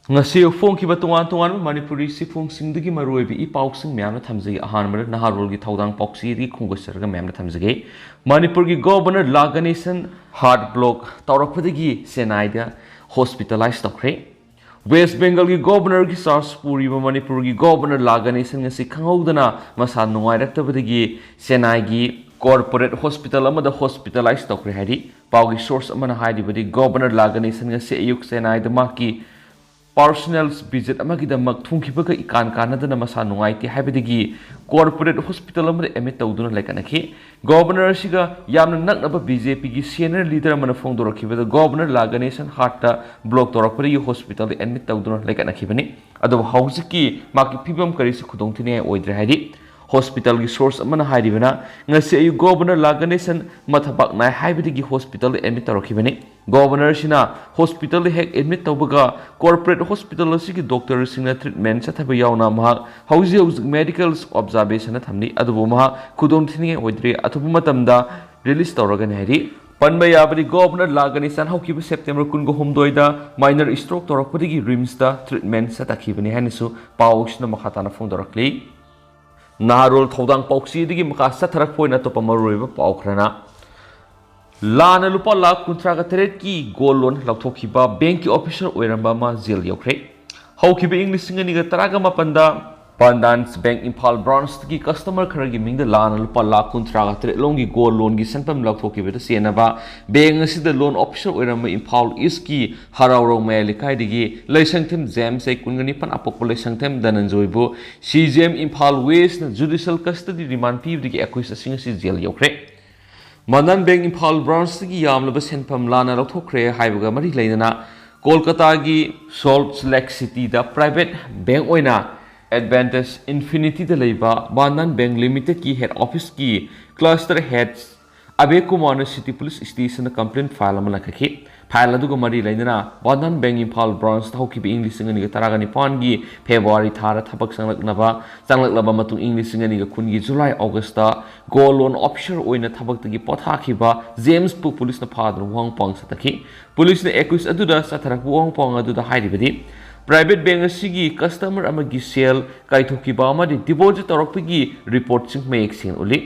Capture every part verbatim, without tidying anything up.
ꯉꯁꯤ ꯐꯣꯡꯈꯤꯕ ꯇꯣꯉꯥꯟ ꯇꯣꯉꯥꯟꯕ ꯃꯅꯤꯄꯨꯔꯤ ꯆꯦꯐꯣꯡꯁꯤꯡꯗꯒꯤ ꯃꯔꯨꯑꯣꯏꯕ ꯏ ꯄꯥꯎꯁꯤꯡ ꯃꯌꯥꯝꯅ ꯊꯝꯖꯒꯦ꯫ ꯑꯍꯥꯟꯕꯗ ꯅꯍꯥꯔꯣꯜꯒꯤ ꯊꯧꯗꯥꯡ ꯄꯥꯎꯆꯦꯗꯒꯤ ꯈꯣꯡꯒꯠꯆꯔꯒ ꯃꯌꯥꯝꯅ ꯊꯝꯖꯒꯦ꯫ ꯃꯅꯤꯄꯨꯔꯒꯤ ꯒꯣꯕꯔꯅꯔ ꯂꯥ ꯒꯅꯦꯁꯟ ꯍꯥꯔꯠ ꯕ꯭ꯂꯣꯛ ꯇꯧꯔꯛꯄꯗꯒꯤ ꯆꯦꯟꯅꯥꯏꯗ ꯍꯣꯁꯄꯤꯇꯥꯂꯥꯏꯁ ꯇꯧꯈ꯭ꯔꯦ꯫ ꯋꯦꯁ ꯕꯦꯡꯒꯜꯒꯤ ꯒꯣꯕꯔꯅꯔꯒꯤ ꯆꯥꯔꯖ ꯄꯨꯔꯤꯕ ꯃꯅꯤꯄꯨꯔꯒꯤ ꯒꯣꯕꯔꯅꯔ ꯂꯥ ꯒꯅꯦꯁꯟ ꯉꯁꯤ ꯈꯪꯍꯧꯗꯅ ꯃꯁꯥ ꯅꯨꯡꯉꯥꯏꯔꯛꯇꯕꯗꯒꯤ ꯆꯦꯟꯅꯥꯏꯒꯤ ꯀꯣꯔꯄꯣꯔꯦꯠ ꯍꯣꯁꯄꯤꯇꯥꯜ ꯑꯃꯗ ꯍꯣꯁꯄꯤꯇꯥꯂꯥꯏꯁ ꯇꯧꯈ꯭ꯔꯦ ꯍꯥꯏꯔꯤ꯫ ꯄꯥꯎꯒꯤ ꯁꯣꯔꯁ ꯑꯃꯅ ꯍꯥꯏꯔꯤꯕꯗꯤ, ꯒꯣꯕꯔꯅꯔ ꯂꯥ ꯒꯅꯦꯁꯟ ꯉꯁꯤ ꯑꯌꯨꯛ ꯆꯦꯟꯅꯥꯏꯗ ꯃꯍꯥꯛꯀꯤ ꯄꯥꯔꯁꯣꯅꯦꯜ ꯚꯤꯖꯤꯠ ꯑꯃꯒꯤꯗꯃꯛ ꯊꯨꯡꯈꯤꯕꯒ ꯏꯀꯥꯟ ꯀꯥꯟꯅꯗꯅ ꯃꯁꯥ ꯅꯨꯡꯉꯥꯏꯇꯦ ꯍꯥꯏꯕꯗꯒꯤ ꯀꯣꯔꯄꯣꯔꯦꯠ ꯍꯣꯁꯄꯤꯇꯥꯜ ꯑꯃꯗ ꯑꯦꯗꯃꯤꯠ ꯇꯧꯗꯨꯅ ꯂꯩꯈꯠꯅꯈꯤ꯫ ꯒꯣꯕꯔꯅꯔ ꯑꯁꯤꯒ ꯌꯥꯝꯅ ꯅꯛꯅꯕ ꯕꯤꯖꯦꯄꯤꯒꯤ ꯁꯦꯅꯤꯌꯔ ꯂꯤꯗꯔ ꯑꯃꯅ ꯐꯣꯡꯗꯣꯔꯛꯈꯤꯕꯗ, ꯒꯣꯕꯔꯅꯔ ꯂꯥ ꯒꯅꯦꯁꯟ ꯍꯥꯔꯠꯇ ꯕ꯭ꯂꯣꯛ ꯇꯧꯔꯛꯄꯗꯒꯤ ꯍꯣꯁꯄꯤꯇꯥꯜꯗ ꯑꯦꯗꯃꯤꯠ ꯇꯧꯗꯨꯅ ꯂꯩꯈꯠꯅꯈꯤꯕꯅꯤ꯫ ꯑꯗꯨꯕꯨ ꯍꯧꯖꯤꯛꯀꯤ ꯃꯍꯥꯛꯀꯤ ꯐꯤꯕꯝ ꯀꯔꯤꯁꯨ ꯈꯨꯗꯣꯡꯊꯤꯅꯤꯡꯉꯥꯏ ꯑꯣꯏꯗ꯭ꯔꯦ ꯍꯥꯏꯔꯤ꯫ ꯍꯣꯁꯄꯤꯇꯥꯜꯒꯤ ꯁꯣꯔꯁ ꯑꯃꯅ ꯍꯥꯏꯔꯤꯕꯅ, ꯉꯁꯤ ꯑꯌꯨꯛ ꯒꯣꯕꯔꯅꯔ ꯂꯥ ꯒꯅꯦꯁꯟ ꯃꯊꯕꯥꯛ ꯅꯥꯏ ꯍꯥꯏꯕꯗꯒꯤ ꯍꯣꯁꯄꯤꯇꯥꯜꯗ ꯑꯦꯗꯃꯤꯠ ꯇꯧꯔꯛꯈꯤꯕꯅꯤ꯫ ꯒꯣꯕꯔꯅꯔꯁꯤꯅ ꯍꯣꯁꯄꯤꯇꯥꯜꯗ ꯍꯦꯛ ꯑꯦꯗꯃꯤꯠ ꯇꯧꯕꯒ ꯀꯣꯔꯄꯣꯔꯦꯠ ꯍꯣꯁꯄꯤꯇꯥꯜ ꯑꯁꯤꯒꯤ ꯗꯣꯛꯇꯔꯁꯤꯡꯅ ꯇ꯭ꯔꯤꯠꯃꯦꯟ ꯆꯠꯊꯕ ꯌꯥꯎꯅ ꯃꯍꯥꯛ ꯍꯧꯖꯤꯛ ꯍꯧꯖꯤꯛ ꯃꯦꯗꯤꯀꯦꯜ ꯑꯣꯕꯖꯥꯔꯕꯦꯁꯟꯗ ꯊꯝꯂꯤ꯫ ꯑꯗꯨꯕꯨ ꯃꯍꯥꯛ ꯈꯨꯗꯣꯡꯊꯤꯅꯤꯡꯉꯥꯏ ꯑꯣꯏꯗ꯭ꯔꯤ꯫ ꯑꯊꯨꯕ ꯃꯇꯝꯗ ꯔꯤꯂꯤꯁ ꯇꯧꯔꯒꯅꯤ ꯍꯥꯏꯔꯤ꯫ ꯄꯟꯕ ꯌꯥꯕꯗꯤ, ꯒꯣꯕꯔꯅꯔ ꯂꯥ ꯒꯅꯦꯁꯟ ꯍꯧꯈꯤꯕ ꯁꯦꯞꯇꯦꯝꯕꯔ ꯀꯨꯟꯒ ꯍꯨꯝꯗꯣꯏꯗ ꯃꯥꯏꯅꯔ ꯁ꯭ꯇ꯭ꯔꯣꯛ ꯇꯧꯔꯛꯄꯗꯒꯤ ꯔꯤꯝꯁꯇ ꯇ꯭ꯔꯤꯠꯃꯦꯟ ꯆꯠꯊꯈꯤꯕꯅꯤ ꯍꯥꯏꯅꯁꯨ ꯄꯥꯎ ꯑꯁꯤꯅ ꯃꯈꯥ ꯇꯥꯅ ꯐꯣꯡꯗꯣꯔꯛꯂꯤ꯫ ꯅꯍꯥꯔꯣꯜ ꯊꯧꯗꯥꯡ ꯄꯥꯎꯆꯦꯗꯒꯤ ꯃꯈꯥ ꯆꯠꯊꯔꯛꯄ ꯑꯣꯏꯅ ꯑꯇꯣꯞꯄ ꯃꯔꯨꯑꯣꯏꯕ ꯄꯥꯎ ꯈꯔꯅ, ꯂꯥꯟꯅ ꯂꯨꯄꯥ ꯂꯥꯈ ꯀꯨꯟꯊ꯭ꯔꯥꯒ ꯇꯔꯦꯠꯀꯤ ꯒꯣꯜ ꯂꯣꯟ ꯂꯧꯊꯣꯛꯈꯤꯕ ꯕꯦꯡꯀꯤ ꯑꯣꯐꯤꯁꯔ ꯑꯣꯏꯔꯝꯕ ꯑꯃ ꯖꯦꯜ ꯌꯧꯈ꯭ꯔꯦ꯫ ꯍꯧꯈꯤꯕ ꯏꯪ ꯂꯤꯁꯤꯡ ꯑꯅꯤꯒ ꯇꯔꯥꯒ ꯃꯥꯄꯟꯗ ꯕꯟꯙꯟ ꯕꯦꯡꯛ ꯏꯝꯐꯥꯜ ꯕ꯭ꯔꯥꯟꯁꯇꯒꯤ ꯀꯁꯇꯃꯔ ꯈꯔꯒꯤ ꯃꯤꯡꯗ ꯂꯥꯟꯅ ꯂꯨꯄꯥ ꯂꯥꯈ ꯀꯨꯟꯊ꯭ꯔꯥꯒ ꯇꯔꯦꯠ ꯂꯣꯝꯒꯤ ꯒꯣꯜ ꯂꯣꯟꯒꯤ ꯁꯦꯟꯐꯝ ꯂꯧꯊꯣꯛꯈꯤꯕꯗ ꯆꯦꯟꯅꯕ ꯕꯦꯡꯛ ꯑꯁꯤꯗ ꯂꯣꯟ ꯑꯣꯐꯤꯁꯔ ꯑꯣꯏꯔꯝꯕ ꯏꯝꯐꯥꯜ ꯏꯁꯀꯤ ꯍꯔꯥꯎꯔꯧ ꯃꯌꯥꯏ ꯂꯩꯀꯥꯏꯗꯒꯤ ꯂꯩꯁꯪꯊꯦꯝ ꯖꯦꯝꯁ, ꯆꯍꯤ ꯀꯨꯟꯒ ꯅꯤꯄꯥꯟ, ꯑꯄꯣꯛꯄ ꯂꯩꯁꯪꯊꯦꯝ ꯙꯅꯟꯖꯣꯏꯕꯨ ꯁꯤ ꯖꯤ ꯑꯦꯝ ꯏꯝꯐꯥꯜ ꯋꯦꯁꯅ ꯖꯨꯗꯤꯁꯤꯌꯦꯜ ꯀꯁꯇꯗꯤ ꯔꯤꯃꯥꯟ ꯄꯤꯕꯗꯒꯤ ꯑꯦꯀ꯭ꯌꯨꯁ ꯑꯁꯤ ꯉꯁꯤ ꯖꯦꯜ ꯌꯧꯈ꯭ꯔꯦ꯫ ꯕꯟꯙꯟ ꯕꯦꯡꯛ ꯏꯝꯐꯥꯜ ꯕ꯭ꯔꯥꯟꯁꯇꯒꯤ ꯌꯥꯝꯂꯕ ꯁꯦꯟꯐꯝ ꯂꯥꯟꯅ ꯂꯧꯊꯣꯛꯈ꯭ꯔꯦ ꯍꯥꯏꯕꯒ ꯃꯔꯤ ꯂꯩꯅꯅ ꯀꯣꯜꯀꯇꯥꯒꯤ ꯁꯣꯜꯠ ꯂꯦꯛ ꯁꯤꯇꯤꯗ ꯄ꯭ꯔꯥꯏꯚꯦꯠ ꯕꯦꯡꯛ ꯑꯣꯏꯅ ꯑꯦꯗꯚꯥꯟꯇꯦꯖ ꯏꯟꯐꯤꯅꯤꯇꯤꯗ ꯂꯩꯕ ꯕꯟꯙꯟ ꯕꯦꯡꯛ ꯂꯤꯃꯤꯇꯦꯗꯀꯤ ꯍꯦꯗ ꯑꯣꯐꯤꯁꯀꯤ ꯀ꯭ꯂꯁꯇꯔ ꯍꯦꯗ ꯑꯕꯦ ꯀꯨꯃꯥꯔꯅ ꯁꯤꯇꯤ ꯄꯨꯂꯤꯁ ꯁ꯭ꯇꯦꯁꯟꯗ ꯀꯝꯄ꯭ꯂꯦꯟ ꯐꯥꯏꯜ ꯑꯃ ꯂꯪꯈꯠꯈꯤ꯫ ꯐꯥꯏꯜ ꯑꯗꯨꯒ ꯃꯔꯤ ꯂꯩꯅꯅ ꯕꯟꯙꯟ ꯕꯦꯡꯛ ꯏꯝꯐꯥꯜ ꯕ꯭ꯔꯥꯟꯁꯇ ꯍꯧꯈꯤꯕ ꯏꯪ ꯂꯤꯁꯤꯡ ꯑꯅꯤꯒ ꯇꯔꯥꯒ ꯅꯤꯄꯥꯟꯒꯤ ꯐꯦꯕ꯭ꯔꯨꯋꯥꯔꯤ ꯊꯥꯗ ꯊꯕꯛ ꯆꯪꯂꯛꯅꯕ, ꯆꯪꯂꯛꯂꯕ ꯃꯇꯨꯡ ꯏꯪ ꯂꯤꯁꯤꯡ ꯑꯅꯤꯒ ꯀꯨꯟꯒꯤ ꯖꯨꯂꯥꯏ ꯑꯣꯒꯁꯇ ꯒꯣꯜ ꯂꯣꯟ ꯑꯣꯐꯤꯁꯔ ꯑꯣꯏꯅ ꯊꯕꯛꯇꯒꯤ ꯄꯣꯊꯥꯈꯤꯕ ꯖꯦꯝꯁꯄꯨ ꯄꯨꯂꯤꯁꯅ ꯐꯥꯗꯨꯅ ꯋꯥꯍꯪ ꯄꯥꯎꯍꯪ ꯆꯠꯊꯈꯤ꯫ ꯄꯨꯂꯤꯁꯅ ꯑꯦꯀ꯭ꯌꯨꯁ ꯑꯗꯨꯗ ꯆꯠꯊꯔꯛꯄ ꯋꯥꯍꯪ ꯄꯥꯎꯍꯪ ꯑꯗꯨꯗ ꯍꯥꯏꯔꯤꯕꯗꯤ, Private bank ꯑꯁꯤꯒꯤ customer ꯑꯃꯒꯤ ꯁꯦꯜ ꯀꯥꯏꯊꯣꯛꯈꯤꯕ ꯑꯃꯗꯤ deposit ꯇꯧꯔꯛꯄꯒꯤ reportꯁꯤꯡ ꯃꯌꯦꯛ ꯁꯦꯡꯅ ꯎꯠꯂꯤ꯫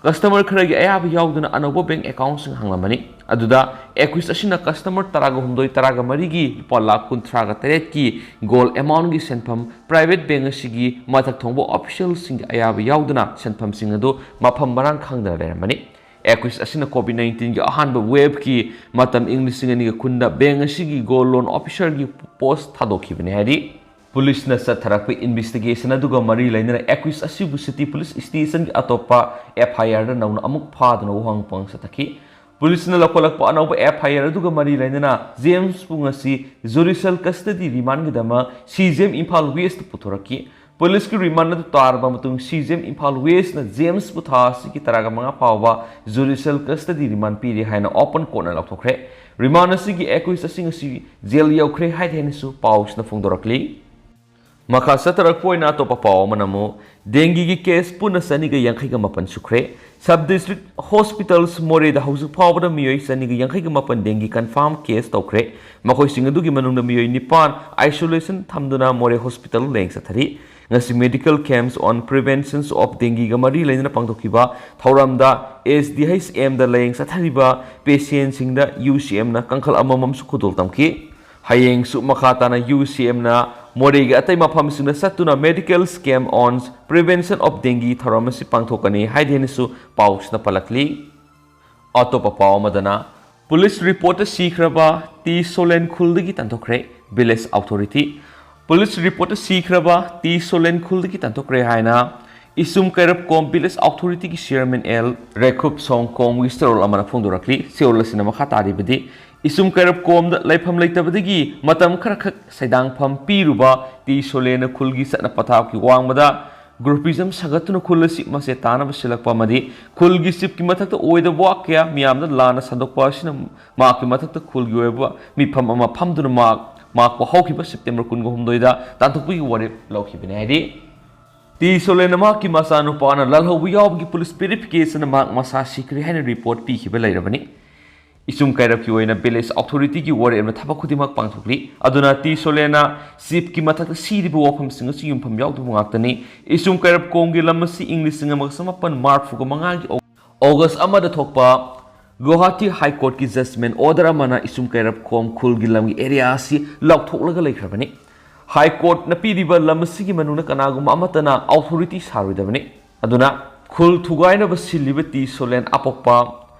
Customer ꯈꯔꯒꯤ ꯑꯌꯥꯕ ꯌꯥꯎꯗꯅ ꯑꯅꯧꯕ bank accountꯁꯤꯡ ꯍꯥꯡꯂꯝꯕꯅꯤ꯫ ꯑꯗꯨꯗ accused ꯑꯁꯤꯅ customer ꯇꯔꯥꯒ ꯍꯨꯝꯗꯣꯏ, ꯇꯔꯥꯒ ꯃꯔꯤꯒꯤ ꯂꯨꯄꯥ ꯂꯥꯈ ꯀꯨꯟꯊ꯭ꯔꯥꯒ ꯇꯔꯦꯠꯀꯤ gold amountꯒꯤ ꯁꯦꯟꯐꯝ private bank ꯑꯁꯤꯒꯤ ꯃꯊꯛ ꯊꯣꯡꯕ officialꯁꯤꯡꯒꯤ ꯑꯌꯥꯕ ꯌꯥꯎꯗꯅ ꯁꯦꯟꯐꯝꯁꯤꯡ ꯑꯗꯨ ꯃꯐꯝ ꯃꯔꯥꯡ ꯈꯪꯗꯅ ꯂꯩꯔꯝꯕꯅꯤ꯫ Accused ꯑꯁꯤꯅ COVID nineteenꯒꯤ ꯑꯍꯥꯟꯕ waveꯀꯤ ꯃꯇꯝ ꯏꯪ ꯂꯤꯁꯤꯡ ꯑꯅꯤꯒ ꯀꯨꯟꯗ bank ꯑꯁꯤꯒꯤ gold loan officerꯒꯤ post ꯊꯥꯗꯣꯛꯈꯤꯕꯅꯤ ꯍꯥꯏꯔꯤ꯫ ꯄꯨꯂꯤꯁꯅ ꯆꯠꯊꯔꯛꯄ investigation ꯑꯗꯨꯒ ꯃꯔꯤ ꯂꯩꯅꯅ accused ꯑꯁꯤꯕꯨ city police stationꯒꯤ ꯑꯇꯣꯞꯄ FIRꯗ ꯅꯧꯅ ꯑꯃꯨꯛ ꯐꯥꯗꯨꯅ ꯋꯥꯍꯪ ꯄꯨꯡꯁꯥ ꯊꯛꯈꯤ꯫ ꯄꯨꯂꯤꯁꯅ ꯂꯧꯈꯠꯂꯛꯄ ꯑꯅꯧꯕ FIR ꯑꯗꯨꯒ ꯃꯔꯤ ꯂꯩꯅꯅ ꯖꯦꯝꯁꯄꯨ ꯉꯁꯤ judicial custody remandꯒꯤꯗꯃꯛ CJM ꯏꯝꯐꯥꯜ Westꯇ ꯄꯨꯊꯣꯔꯛꯈꯤ꯫ ꯄꯨꯂꯤꯁꯀꯤ remand ꯑꯗꯨ ꯇꯥꯔꯕ ꯃꯇꯨꯡ CJM ꯏꯝꯐꯥꯜ Westꯅ ꯖꯦꯝꯁꯄꯨ ꯊꯥ ꯑꯁꯤꯒꯤ ꯇꯔꯥꯒ ꯃꯉꯥ ꯐꯥꯎꯕ judicial custody remand ꯄꯤꯔꯦ ꯍꯥꯏꯅ open courtꯅ ꯂꯥꯎꯊꯣꯛꯈ꯭ꯔꯦ꯫ Remand ꯑꯁꯤꯒꯤ accused ꯑꯁꯤꯡ ꯑꯁꯤ jail ꯌꯧꯈ꯭ꯔꯦ ꯍꯥꯏꯗꯦ ꯍꯥꯏꯅꯁꯨ ꯄꯥꯎꯁꯤꯅ ꯐꯣꯡꯗꯣꯔꯛꯂꯤ꯫ ꯃꯈꯥ ꯆꯠꯊꯔꯛꯄ ꯑꯣꯏꯅ ꯑꯇꯣꯞꯄ ꯄꯥꯎ ꯑꯃꯅ ꯑꯃꯨꯛ dengueꯒꯤ case ꯄꯨꯟꯅ ꯆꯅꯤꯒ ꯌꯥꯡꯈꯩꯒ ꯃꯥꯄꯟ ꯁꯨꯈ꯭ꯔꯦ꯫ Sub district hospitals ꯃꯣꯔꯦꯗ ꯍꯧꯖꯤꯛ ꯐꯥꯎꯕꯗ ꯃꯤꯑꯣꯏ ꯆꯅꯤꯒ ꯌꯥꯡꯈꯩꯒ ꯃꯥꯄꯟ dengue confirm case ꯇꯧꯈ꯭ꯔꯦ꯫ ꯃꯈꯣꯏꯁꯤꯡ ꯑꯗꯨꯒꯤ ꯃꯅꯨꯡꯗ ꯃꯤꯑꯣꯏ ꯅꯤꯄꯥꯟ isolation ꯊꯝꯗꯨꯅ ꯃꯣꯔꯦ hospital ꯂꯥꯌꯦꯡ ꯆꯠꯊꯔꯤ꯫ ꯉꯁꯤ medical camps on preventions of dengueꯒ ꯃꯔꯤ ꯂꯩꯅꯅ ꯄꯥꯡꯊꯣꯛꯈꯤꯕ ꯊꯧꯔꯝꯗ SDHMꯗ ꯂꯥꯌꯦꯡ ꯆꯠꯊꯔꯤꯕ patientꯁꯤꯡꯗ UCMꯅ ꯀꯥꯡꯈꯜ ꯑꯃꯃꯝꯁꯨ ꯈꯨꯗꯣꯜ ꯇꯝꯈꯤ꯫ ꯍꯌꯦꯡꯁꯨ ꯃꯈꯥ ꯇꯥꯅ UCMꯅ ꯃꯣꯔꯦꯒꯤ ꯑꯇꯩ ꯃꯐꯝꯁꯤꯡꯗ ꯆꯠꯇꯨꯅ medical camp on prevention of dengue ꯊꯧꯔꯝ ꯑꯁꯤ ꯄꯥꯡꯊꯣꯛꯀꯅꯤ ꯍꯥꯏꯗꯦꯅꯁꯨ ꯄꯥꯎꯁꯤꯅ ꯄꯜꯂꯛꯂꯤ꯫ ꯑꯇꯣꯞꯄ ꯄꯥꯎ ꯑꯃꯗꯅ, ꯄꯨꯂꯤꯁ reportꯇ ꯁꯤꯈ꯭ꯔꯕ ꯇꯤ ꯁꯣꯂꯦꯟ ꯈꯨꯜꯗꯒꯤ ꯇꯥꯟꯊꯣꯛꯈ꯭ꯔꯦ꯫ Village authority, ꯄꯨꯂꯤꯁ reportꯇ ꯁꯤꯈ꯭ꯔꯕ ꯇꯤ ꯁꯣꯂꯦꯟ ꯈꯨꯜꯗꯒꯤ ꯇꯥꯟꯊꯣꯛꯈ꯭ꯔꯦ ꯍꯥꯏꯅ ꯏꯁꯨꯝ ꯀꯩꯔꯞꯀꯣꯝ village authorityꯒꯤ chairman ꯑꯦꯜ ꯔꯦꯈꯨꯞ ꯁꯣꯡꯈꯣꯡꯒꯤ ꯆꯦꯔꯣꯜ ꯑꯃꯅ ꯐꯣꯡꯗꯣꯔꯛꯂꯤ꯫ ꯆꯦꯔꯣꯜ ꯑꯁꯤꯅ ꯃꯈꯥ ꯇꯥꯔꯤꯕꯗꯤ, ꯏꯁꯨꯝ ꯀꯩꯔꯞꯀꯣꯝꯗ ꯂꯩꯐꯝ ꯂꯩꯇꯕꯗꯒꯤ ꯃꯇꯝ ꯈꯔꯈꯛ ꯁꯩꯗꯥꯡꯐꯝ ꯄꯤꯔꯨꯕ ꯇꯤ ꯁꯣꯂꯦꯟ ꯈꯨꯜꯒꯤ ꯆꯠꯅ ꯄꯊꯥꯞꯀꯤ ꯋꯥꯡꯃꯗ groupism ꯁꯥꯒꯠꯇꯨꯅ ꯈꯨꯜ ꯑꯁꯤ ꯃꯆꯦꯠ ꯇꯥꯅꯕ ꯁꯤꯜꯂꯛꯄ ꯑꯃꯗꯤ ꯈꯨꯜꯒꯤ chiefꯀꯤ ꯃꯊꯛꯇ ꯑꯣꯏꯗꯕ ꯋꯥ ꯀꯌꯥ ꯃꯤꯌꯥꯝꯗ ꯂꯥꯟꯅ ꯁꯟꯗꯣꯛꯄ ꯑꯁꯤꯅ ꯃꯍꯥꯛꯀꯤ ꯃꯊꯛꯇ ꯈꯨꯜꯒꯤ ꯑꯣꯏꯕ ꯃꯤꯐꯝ ꯑꯃ ꯐꯝꯗꯨꯅ ꯃꯍꯥꯛ ꯃꯥꯛꯄ ꯍꯧꯈꯤꯕ September ꯀꯨꯟꯒ ꯍꯨꯝꯗꯣꯏꯗ ꯇꯥꯟꯊꯣꯛꯄꯒꯤ ꯋꯥꯔꯦꯞ ꯂꯧꯈꯤꯕꯅꯤ ꯍꯥꯏꯔꯤ꯫ ꯇꯤ ꯁꯣꯂꯦꯟꯅ ꯃꯍꯥꯛꯀꯤ ꯃꯆꯥꯅꯨꯄꯥꯅ ꯂꯥꯜꯍꯧꯕ ꯌꯥꯎꯕꯒꯤ police verificationꯅ ꯃꯍꯥꯛ ꯃꯁꯥ ꯁꯤꯈ꯭ꯔꯦ ꯍꯥꯏꯅ report ꯄꯤꯈꯤꯕ ꯂꯩꯔꯕꯅꯤ꯫ ꯏꯆꯨꯝ ꯀꯩꯔꯞꯀꯤ ꯑꯣꯏꯅ village authority ꯒꯤ ꯋꯥꯔꯦꯞꯅ ꯊꯕꯛ ꯈꯨꯗꯤꯡꯃꯛ ꯄꯥꯡꯊꯣꯛꯂꯤ꯫ ꯑꯗꯨꯅ ꯇꯤ ꯁꯣꯂꯦꯟꯅ ꯆꯤꯞꯀꯤ ꯃꯊꯛꯇ ꯁꯤꯔꯤꯕ ꯋꯥꯐꯝꯁꯤꯡ ꯑꯁꯤ ꯌꯨꯝꯐꯝ ꯌꯥꯎꯗꯕ ꯉꯥꯛꯇꯅꯤ꯫ ꯏꯆꯨꯝ ꯀꯩꯔꯞ ꯀꯣꯝꯒꯤ ꯂꯝ ꯑꯁꯤ ꯏꯪ ꯂꯤꯁꯤꯡ ꯑꯃꯒ ꯆꯃꯥꯄꯟ ꯃꯔꯤꯐꯨꯒ ꯃꯉꯥꯒꯤ ꯑꯣ-, ꯑꯣꯒꯁ ꯑꯃꯗ ꯊꯣꯛꯄ ꯒꯨꯋꯥꯍꯥꯇꯤ ꯍꯥꯏ ꯀꯣꯔꯠꯀꯤ judgment order ꯑꯃꯅ ꯏꯆꯨꯝ ꯀꯩꯔꯞ ꯀꯣꯝ ꯈꯨꯜꯒꯤ ꯂꯝꯒꯤ area ꯑꯁꯤ ꯂꯧꯊꯣꯛꯂꯒ ꯂꯩꯈ꯭ꯔꯕꯅꯤ꯫ ꯍꯥꯏ ꯀꯣꯔꯠꯅ ꯄꯤꯔꯤꯕ ꯂꯝ ꯑꯁꯤꯒꯤ ꯃꯅꯨꯡꯗ ꯀꯅꯥꯒꯨꯝꯕ ꯑꯃꯠꯇꯅ authority ꯁꯥꯔꯣꯏꯗꯕꯅꯤ꯫ ꯑꯗꯨꯅ ꯈꯨꯜ ꯊꯨꯒꯥꯏꯅꯕ ꯁꯤꯜꯂꯤꯕ ꯇꯤ ꯁꯣꯂꯦꯟ ꯑꯄꯣꯛꯄ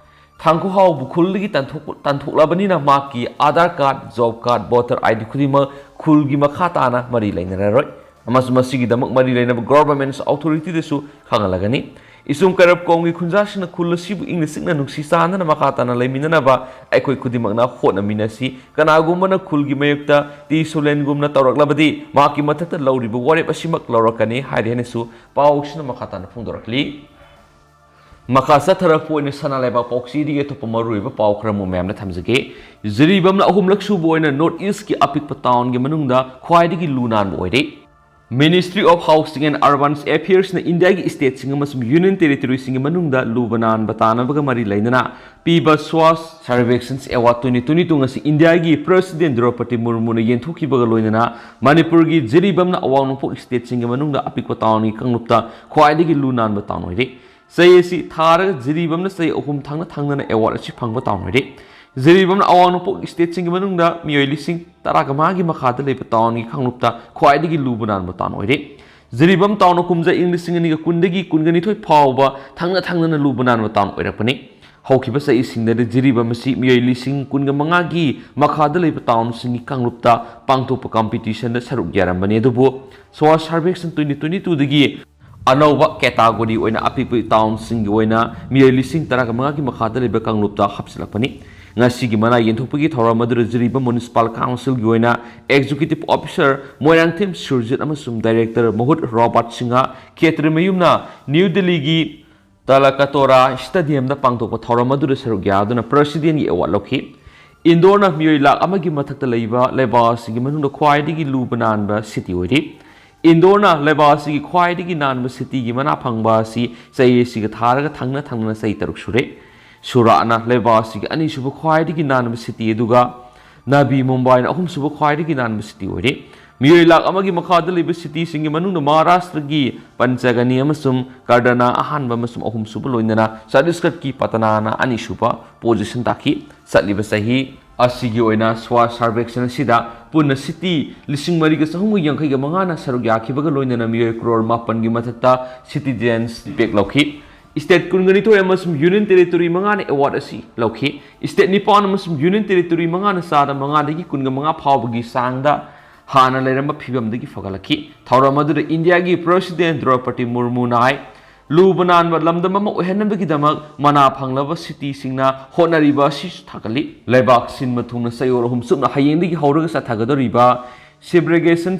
ꯊꯥꯡꯈꯨꯍꯥꯎꯕꯨ ꯈꯨꯜꯗꯒꯤ ꯇꯥꯟꯊꯣꯛ-, ꯇꯥꯟꯊꯣꯛꯂꯕꯅꯤꯅ ꯃꯍꯥꯛꯀꯤ Aadhaar card, job card, voter ID ꯈꯨꯗꯤꯡꯃꯛ ꯈꯨꯜꯒꯤ ꯃꯈꯥ ꯇꯥꯅ ꯃꯔꯤ ꯂꯩꯅꯔꯔꯣꯏ꯫ ꯑꯃꯁꯨꯡ ꯃꯁꯤꯒꯤꯗꯃꯛ ꯃꯔꯤ ꯂꯩꯅꯕ government authority ꯗꯁꯨ ꯈꯪꯍꯜꯂꯒꯅꯤ꯫ ꯏꯆꯨꯝ ꯀꯩꯔꯞ ꯀꯣꯝꯒꯤ ꯈꯨꯟꯖꯥꯁꯤꯡꯅ ꯈꯨꯜ ꯑꯁꯤꯕꯨ ꯏꯪꯅ ꯆꯤꯛꯅ ꯅꯨꯡꯁꯤ ꯆꯥꯟꯅꯅ ꯃꯈꯥ ꯇꯥꯅ ꯂꯩꯃꯤꯟꯅꯅꯕ ꯑꯩꯈꯣꯏ ꯈꯨꯗꯤꯡꯃꯛꯅ ꯍꯣꯠꯅꯃꯤꯟꯅꯁꯤ꯫ ꯀꯅꯥꯒꯨꯝꯕꯅ ꯈꯨꯜꯒꯤ ꯃꯥꯌꯣꯛꯇ ꯇꯤ ꯁꯣꯂꯦꯟꯒꯨꯝꯅ ꯇꯧꯔꯛꯂꯕꯗꯤ ꯃꯍꯥꯛꯀꯤ ꯃꯊꯛꯇ ꯂꯧꯔꯤꯕ ꯋꯥꯔꯦꯞ ꯑꯁꯤꯃꯛ ꯂꯧꯔꯛꯀꯅꯤ ꯍꯥꯏꯔꯤ ꯍꯥꯏꯅꯁꯨ ꯄꯥꯎꯁꯤꯅ ꯃꯈꯥ ꯇꯥꯅ ꯐꯣꯡꯗꯣꯔꯛꯂꯤ꯫ ꯃꯈꯥ ꯆꯠꯊꯔꯛꯄ ꯑꯣꯏꯅ ꯁꯅꯥ ꯂꯩꯕꯥꯛ ꯄꯥꯎꯆꯦꯗꯒꯤ ꯑꯇꯣꯞꯄ ꯃꯔꯨꯑꯣꯏꯕ ꯄꯥꯎ ꯈꯔ ꯑꯃꯨꯛ ꯃꯌꯥꯝꯗ ꯊꯝꯖꯒꯦ꯫ ꯖꯤꯔꯤꯕꯥꯝꯅ ꯑꯍꯨꯝꯂꯛ ꯁꯨꯕ ꯑꯣꯏꯅ North East ꯀꯤ ꯑꯄꯤꯛꯄ town ꯒꯤ ꯃꯅꯨꯡꯗ ꯈ꯭ꯋꯥꯏꯗꯒꯤ ꯂꯨ ꯅꯥꯟꯕ ꯑꯣꯏꯔꯦ꯫ Ministry of Housing and Urban Affairs ꯅ ꯏꯟꯗꯤꯌꯥꯒꯤ state ꯁꯤꯡ ꯑꯃꯁꯨꯡ union territory ꯁꯤꯡꯒꯤ ꯃꯅꯨꯡꯗ ꯂꯨꯕ ꯅꯥꯟꯕ ꯇꯥꯅꯕꯒ ꯃꯔꯤ ꯂꯩꯅꯅ ꯄꯤꯕ Swachh Survekshan Award twenty twenty-two ꯉꯁꯤ ꯏꯟꯗꯤꯌꯥꯒꯤ President ꯗ꯭ꯔꯧꯄꯗꯤ ꯃꯨꯔꯃꯨꯅ ꯌꯦꯟꯊꯣꯛꯈꯤꯕꯒ ꯂꯣꯏꯅꯅ ꯃꯅꯤꯄꯨꯔꯒꯤ ꯖꯤꯔꯤꯕꯥꯝꯅ ꯑꯋꯥꯡ ꯅꯣꯡꯄꯣꯛ state ꯁꯤꯡꯒꯤ ꯃꯅꯨꯡꯗ ꯑꯄꯤꯛꯄ town ꯒꯤ ꯀꯥꯡꯂꯨꯞꯇ ꯈ꯭ꯋꯥꯏꯗꯒꯤ ꯂꯨ ꯅꯥꯟꯕ town ꯑꯣꯏꯔꯦ꯫ ꯆꯍꯤ ꯑꯁꯤ ꯊꯥꯔꯒ ꯖꯤꯔꯤꯕꯥꯝꯅ ꯆꯍꯤ ꯑꯍꯨꯝ ꯊꯪꯅ ꯊꯪꯅꯅ award ꯑꯁꯤ ꯐꯪꯕ town ꯑꯣꯏꯔꯦ꯫ ꯖꯤꯔꯤꯕꯥꯝꯅ ꯑꯋꯥꯡ ꯅꯣꯡꯄꯣꯛ state ꯁꯤꯡꯒꯤ ꯃꯅꯨꯡꯗ ꯃꯤꯑꯣꯏ ꯂꯤꯁꯤꯡ ꯇꯔꯥꯒ ꯃꯉꯥꯒꯤ ꯃꯈꯥꯗ ꯂꯩꯕ town ꯒꯤ ꯀꯥꯡꯂꯨꯞꯇ ꯈ꯭ꯋꯥꯏꯗꯒꯤ ꯂꯨꯕ ꯅꯥꯟꯕ town ꯑꯣꯏꯔꯦ꯫ ꯖꯤꯔꯤꯕꯥꯝ town ꯅ ꯀꯨꯝꯖꯥ ꯏꯪ ꯂꯤꯁꯤꯡ ꯑꯅꯤꯒ ꯀꯨꯟꯗꯒꯤ ꯀꯨꯟꯒ ꯅꯤꯊꯣꯏ ꯐꯥꯎꯕ ꯊꯪꯅ ꯊꯪꯅꯅ ꯂꯨꯕ ꯅꯥꯟꯕ town ꯑꯣꯏꯔꯛꯄꯅꯤ꯫ ꯍꯧꯈꯤꯕ ꯆꯍꯤꯁꯤꯡꯗꯗꯤ ꯖꯤꯔꯤꯕꯥꯝ ꯑꯁꯤ ꯃꯤꯑꯣꯏ ꯂꯤꯁꯤꯡ ꯀꯨꯟꯒ ꯃꯉꯥꯒꯤ ꯃꯈꯥꯗ ꯂꯩꯕ town ꯁꯤꯡꯒꯤ ꯀꯥꯡꯂꯨꯞꯇ ꯄꯥꯡꯊꯣꯛꯄ competition ꯗ ꯁꯔꯨꯛ ꯌꯥꯔꯝꯕꯅꯤ, ꯑꯗꯨꯕꯨ Swachh Survekshan twenty twenty-two ꯗꯒꯤ ꯑꯅꯧꯕ category ꯑꯣꯏꯅ ꯑꯄꯤꯛꯄ town ꯁꯤꯡꯒꯤ ꯑꯣꯏꯅ ꯃꯤꯑꯣꯏ ꯂꯤꯁꯤꯡ ꯇꯔꯥꯒ ꯃꯉꯥꯒꯤ ꯃꯈꯥꯗ ꯂꯩꯕ ꯀꯥꯡꯂꯨꯞꯇ ꯍꯥꯞꯆꯤꯜꯂꯛꯄꯅꯤ꯫ ꯉꯁꯤꯒꯤ ꯃꯅꯥ ꯌꯦꯟꯊꯣꯛꯄꯒꯤ ꯊꯧꯔꯝ ꯑꯗꯨꯗ ꯖꯤꯔꯤꯕꯥꯝ Municipal Council ꯒꯤ ꯑꯣꯏꯅ Executive Officer ꯃꯣꯏꯔꯥꯡꯊꯦꯝ ꯁꯨꯔꯖꯤꯠ ꯑꯃꯁꯨꯡ Director ꯃꯍꯨꯠ ꯔꯣꯕꯥꯔꯠ ꯁꯤꯡꯍ, ꯈꯦꯇ꯭ꯔꯤꯃꯌꯨꯝꯅ ꯅ꯭ꯌꯨ ꯗꯤꯜꯂꯤꯒꯤ ꯇꯥꯂꯀꯇꯣꯔꯥ Stadium ꯗ ꯄꯥꯡꯊꯣꯛꯄ ꯊꯧꯔꯝ ꯑꯗꯨꯗ ꯁꯔꯨꯛ ꯌꯥꯗꯨꯅ President ꯒꯤ award ꯂꯧꯈꯤ꯫ ꯏꯟꯗꯣꯔꯅ ꯃꯤꯑꯣꯏ ꯂꯥꯈ ꯑꯃꯒꯤ ꯃꯊꯛꯇ ꯂꯩꯕ ꯂꯩꯕꯥꯛ ꯑꯁꯤꯒꯤ ꯃꯅꯨꯡꯗ ꯈ꯭ꯋꯥꯏꯗꯒꯤ ꯂꯨꯕ ꯅꯥꯟꯕ city ꯑꯣꯏꯔꯤ꯫ ꯏꯟꯗꯣꯔꯅ ꯂꯩꯕꯥꯛ ꯑꯁꯤꯒꯤ ꯈ꯭ꯋꯥꯏꯗꯒꯤ ꯅꯥꯟꯕ city ꯒꯤ ꯃꯅꯥ ꯐꯪꯕ ꯑꯁꯤ ꯆꯍꯤ ꯑꯁꯤꯒ ꯊꯥꯔꯒ ꯊꯪꯅ ꯊꯪꯅꯅ ꯆꯍꯤ ꯇꯔꯨꯛ ꯁꯨꯔꯦ꯫ ꯁꯨꯔꯥꯠꯅ ꯂꯩꯕꯥꯛ ꯑꯁꯤꯒꯤ ꯑꯅꯤꯁꯨꯕ ꯈ꯭ꯋꯥꯏꯗꯒꯤ ꯅꯥꯟꯕ ꯁꯤꯇꯤ, ꯑꯗꯨꯒ ꯅꯕꯤ ꯃꯨꯝꯕꯥꯏꯅ ꯑꯍꯨꯝꯁꯨꯕ ꯈ꯭ꯋꯥꯏꯗꯒꯤ ꯅꯥꯟꯕ ꯁꯤꯇꯤ ꯑꯣꯏꯔꯤ꯫ ꯃꯤꯑꯣꯏ ꯂꯥꯈ ꯑꯃꯒꯤ ꯃꯈꯥꯗ ꯂꯩꯕ ꯁꯤꯇꯤꯁꯤꯡꯒꯤ ꯃꯅꯨꯡꯗ ꯃꯍꯥꯔꯥꯁꯇ꯭ꯔꯒꯤ ꯄꯟꯆꯒꯅꯤ ꯑꯃꯁꯨꯡ ꯀꯔꯗꯅ ꯑꯍꯥꯟꯕ ꯑꯃꯁꯨꯡ ꯑꯍꯨꯝꯁꯨꯕ, ꯂꯣꯏꯅꯅ ꯆꯇꯤꯁꯒꯔꯀꯤ ꯄꯇꯅꯥꯅ ꯑꯅꯤꯁꯨꯕ ꯄꯣꯖꯤꯁꯟ ꯇꯥꯈꯤ꯫ ꯆꯠꯂꯤꯕ ꯆꯍꯤ ꯑꯁꯤꯒꯤ ꯑꯣꯏꯅ ꯁ꯭ꯋꯥꯁ ꯁꯔꯚꯦꯛꯁꯟ ꯑꯁꯤꯗ ꯄꯨꯟꯅ ꯁꯤꯇꯤ ꯂꯤꯁꯤꯡ ꯃꯔꯤꯒ ꯆꯍꯨꯝꯒ ꯌꯥꯡꯈꯩꯒ ꯃꯉꯥꯅ ꯁꯔꯨꯛ ꯌꯥꯈꯤꯕꯒ ꯂꯣꯏꯅꯅ ꯃꯤꯑꯣꯏ ꯀ꯭ꯔꯣꯔ ꯃꯥꯄꯟꯒꯤ ꯃꯊꯛꯇ ꯁꯤꯇꯤꯖꯦꯟꯁ ꯐꯤꯗꯕꯦꯛ ꯂꯧꯈꯤ꯫ ꯁ꯭ꯇꯦꯠ ꯀꯨꯟꯒ ꯅꯤꯊꯣꯏ ꯑꯃꯁꯨꯡ ꯌꯨꯅꯤꯌꯟ ꯇꯦꯔꯤꯇꯣꯔꯤ ꯃꯉꯥꯅ ꯑꯦꯋꯥꯔꯗ ꯑꯁꯤ ꯂꯧꯈꯤ꯫ ꯁ꯭ꯇꯦꯠ ꯅꯤꯄꯥꯟ ꯑꯃꯁꯨꯡ ꯌꯨꯅꯤꯌꯟ ꯇꯦꯔꯤꯇꯣꯔꯤ ꯃꯉꯥꯅ ꯆꯥꯗ ꯃꯉꯥꯗꯒꯤ ꯀꯨꯟꯒ ꯃꯉꯥ ꯐꯥꯎꯕꯒꯤ ꯆꯥꯡꯗ ꯍꯥꯟꯅ ꯂꯩꯔꯝꯕ ꯐꯤꯕꯝꯗꯒꯤ ꯐꯒꯠꯂꯛꯈꯤ꯫ ꯊꯧꯔꯝ ꯑꯗꯨꯗ ꯏꯟꯗꯤꯌꯥꯒꯤ ꯄ꯭ꯔꯦꯁꯤꯗꯦꯟ ꯗ꯭ꯔꯧꯄꯗꯤ ꯃꯨꯔꯃꯨꯅ ꯍꯥꯏ, ꯂꯨꯕ ꯅꯥꯟꯕ ꯂꯝꯗꯝ ꯑꯃ ꯑꯣꯏꯍꯟꯅꯕꯒꯤꯗꯃꯛ ꯃꯅꯥ ꯐꯪꯂꯕ ꯁꯤꯇꯤꯁꯤꯡꯅ ꯍꯣꯠꯅꯔꯤꯕ ꯑꯁꯤꯁꯨ ꯊꯥꯒꯠꯂꯤ꯫ ꯂꯩꯕꯥꯛ ꯁꯤꯟꯕ ꯊꯨꯡꯅ ꯆꯌꯣꯜ ꯑꯍꯨꯝ ꯆꯨꯞꯅ ꯍꯌꯦꯡꯗꯒꯤ ꯍꯧꯔꯒ ꯆꯠꯊꯒꯗꯧꯔꯤꯕ ꯁꯤꯕ꯭ꯔꯦꯒꯦꯁꯟ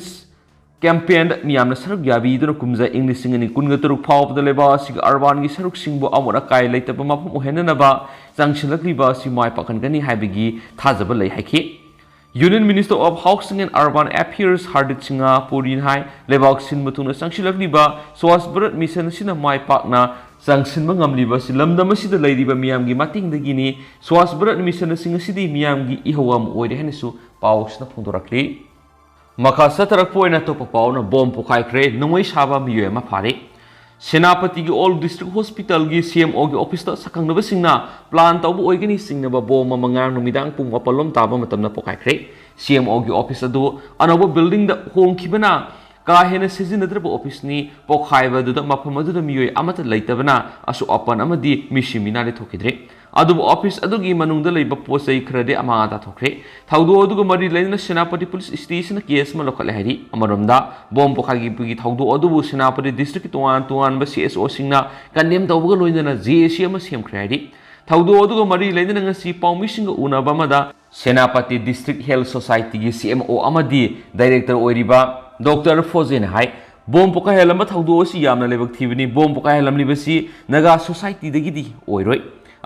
ꯀꯦꯝꯄꯦꯟꯗ ꯃꯤꯌꯥꯝꯅ ꯁꯔꯨꯛ ꯌꯥꯕꯤꯗꯨꯅ ꯀꯨꯝꯖꯥ ꯏꯪ ꯂꯤꯁꯤꯡ ꯑꯅꯤ ꯀꯨꯟꯒ ꯇꯔꯨꯛ ꯐꯥꯎꯕꯗ ꯂꯩꯕꯥꯛ ꯑꯁꯤꯒꯤ ꯑꯔꯕꯥꯟꯒꯤ ꯁꯔꯨꯛꯁꯤꯡꯕꯨ ꯑꯃꯣꯠ ꯑꯀꯥꯏ ꯂꯩꯇꯕ ꯃꯐꯝ ꯑꯣꯏꯍꯟꯅꯅꯕ ꯆꯪꯁꯤꯜꯂꯛꯂꯤꯕ ꯑꯁꯤ ꯃꯥꯏ ꯄꯥꯛꯍꯟꯒꯅꯤ ꯍꯥꯏꯕꯒꯤ ꯊꯥꯖꯕ ꯂꯩ ꯍꯥꯏꯈꯤ꯫ Union Minister of Housing and Urban Affairs Hardeep Singh ꯄꯨꯔꯤꯅ ꯍꯥꯏ, ꯂꯩꯕꯥꯛ ꯁꯤꯟꯕ ꯊꯨꯡꯅ ꯆꯪꯁꯤꯜꯂꯛꯂꯤꯕ ꯁ꯭ꯋꯥꯁ ꯚꯥꯔꯠ ꯃꯤꯁꯟ ꯑꯁꯤꯅ ꯃꯥꯏ ꯄꯥꯛꯅ ꯆꯪꯁꯤꯟꯕ ꯉꯝꯂꯤꯕ ꯑꯁꯤ ꯂꯝꯗꯝ ꯑꯁꯤꯗ ꯂꯩꯔꯤꯕ ꯃꯤꯌꯥꯝꯒꯤ ꯃꯇꯦꯡꯗꯒꯤꯅꯤ꯫ ꯁ꯭ꯋꯥꯁ ꯚꯥꯔꯠ ꯃꯤꯁꯟ ꯑꯁꯤꯡ ꯑꯁꯤꯗꯤ ꯃꯤꯌꯥꯝꯒꯤ ꯏꯍꯧ ꯑꯃ ꯑꯣꯏꯔꯦ ꯍꯥꯏꯅꯁꯨ ꯄꯥꯎ ꯑꯁꯤꯅ ꯐꯣꯡꯗꯣꯔꯛꯂꯤ꯫ ꯃꯈꯥ ꯆꯠꯊꯔꯛꯄ ꯑꯣꯏꯅ ꯑꯇꯣꯞꯄ ꯄꯥꯎꯅ ꯕꯣꯝ ꯄꯣꯈꯥꯏꯈ꯭ꯔꯦ, ꯅꯣꯡꯃꯩ ꯁꯥꯕ ꯃꯤꯑꯣꯏ ꯑꯃ ꯐꯥꯔꯦ꯫ ꯁꯦꯅꯥꯄꯇꯤꯒꯤ ꯑꯣꯜ ꯗꯤꯁꯇ꯭ꯔꯤꯛ ꯍꯣꯁꯄꯤꯇꯥꯜꯒꯤ ꯁꯤ ꯑꯦꯝ ꯑꯣꯒꯤ ꯑꯣꯐꯤꯁꯇ ꯁꯛꯈꯪꯅꯕꯁꯤꯡꯅ ꯄ꯭ꯂꯥꯟ ꯇꯧꯕ ꯑꯣꯏꯒꯅꯤ ꯆꯤꯡꯅꯕ ꯕꯣꯝ ꯑꯃ ꯉꯔꯥꯡ ꯅꯨꯃꯤꯗꯥꯡ ꯄꯨꯡ ꯃꯥꯄꯜ ꯂꯣꯝ ꯇꯥꯕ ꯃꯇꯝꯗ ꯄꯣꯈꯥꯏꯈ꯭ꯔꯦ꯫ ꯁꯤ ꯑꯦꯝ ꯑꯣꯒꯤ ꯑꯣꯐꯤꯁ ꯑꯗꯨ ꯑꯅꯧꯕ ꯕꯤꯜꯗꯤꯡꯗ ꯍꯣꯡꯈꯤꯕꯅ ꯀꯥ ꯍꯦꯟꯅ ꯁꯤꯖꯤꯟꯅꯗ꯭ꯔꯕ ꯑꯣꯐꯤꯁꯅꯤ꯫ ꯄꯣꯈꯥꯏꯕ ꯑꯗꯨꯗ ꯃꯐꯝ ꯑꯗꯨꯗ ꯃꯤꯑꯣꯏ ꯑꯃꯠꯇ ꯂꯩꯇꯕꯅ ꯑꯁꯣꯛ ꯑꯄꯟ ꯑꯃꯗꯤ ꯃꯤꯁꯤ ꯃꯤꯅꯥꯗꯤ ꯊꯣꯛꯈꯤꯗ꯭ꯔꯦ꯫ ꯑꯗꯨꯕꯨ ꯑꯣꯐꯤꯁ ꯑꯗꯨꯒꯤ ꯃꯅꯨꯡꯗ ꯂꯩꯕ ꯄꯣꯠ ꯆꯩ ꯈꯔꯗꯤ ꯑꯃꯥꯡ ꯑꯇꯥ ꯊꯣꯛꯈ꯭ꯔꯦ꯫ ꯊꯧꯗꯣꯛ ꯑꯗꯨꯒ ꯃꯔꯤ ꯂꯩꯅꯅ ꯁꯦꯅꯥꯄꯇꯤ ꯄꯨꯂꯤꯁ ꯁ꯭ꯇꯦꯁꯟꯅ ꯀꯦꯁ ꯑꯃ ꯂꯧꯈꯠꯂꯦ ꯍꯥꯏꯔꯤ꯫ ꯑꯃꯔꯣꯝꯗ, ꯕꯣꯝ ꯄꯣꯈꯥꯏꯈꯤꯕꯒꯤ ꯊꯧꯗꯣꯛ ꯑꯗꯨꯕꯨ ꯁꯦꯅꯥꯄꯇꯤ ꯗꯤꯁꯇ꯭ꯔꯤꯛꯀꯤ ꯇꯣꯉꯥꯟ ꯇꯣꯉꯥꯟꯕ ꯁꯤ ꯑꯦꯁ ꯑꯣꯁꯤꯡꯅ ꯀꯟꯗꯦꯝ ꯇꯧꯕꯒ ꯂꯣꯏꯅꯅ ꯖꯦ ꯑꯦ ꯁꯤ ꯑꯃ ꯁꯦꯝꯈ꯭ꯔꯦ ꯍꯥꯏꯔꯤ꯫ ꯊꯧꯗꯣꯛ ꯑꯗꯨꯒ ꯃꯔꯤ ꯂꯩꯅꯅ ꯉꯁꯤ ꯄꯥꯎꯃꯤꯁꯤꯡꯒ ꯎꯅꯕ ꯑꯃꯗ ꯁꯦꯅꯥꯄꯇꯤ ꯗꯤꯁꯇ꯭ꯔꯤꯛ ꯍꯦꯜꯊ ꯁꯣꯁꯥꯏꯇꯤꯒꯤ ꯁꯤ ꯑꯦꯝ ꯑꯣ ꯑꯃꯗꯤ ꯗꯥꯏꯔꯦꯛꯇꯔ ꯑꯣꯏꯔꯤꯕ ꯗꯣꯛꯇꯔ ꯐꯣꯖꯦꯅ ꯍꯥꯏ, ꯕꯣꯝ ꯄꯣꯈꯥꯏꯍꯜꯂꯝꯕ ꯊꯧꯗꯣꯛ ꯑꯁꯤ ꯌꯥꯝꯅ ꯂꯥꯏꯕꯛ ꯊꯤꯕꯅꯤ꯫ ꯕꯣꯝ ꯄꯣꯈꯥꯏꯍꯜꯂꯝꯂꯤꯕꯁꯤ ꯅꯥꯒꯥ ꯁꯣꯁꯥꯏꯇꯤꯗꯒꯤꯗꯤ ꯑꯣꯏꯔꯣꯏ꯫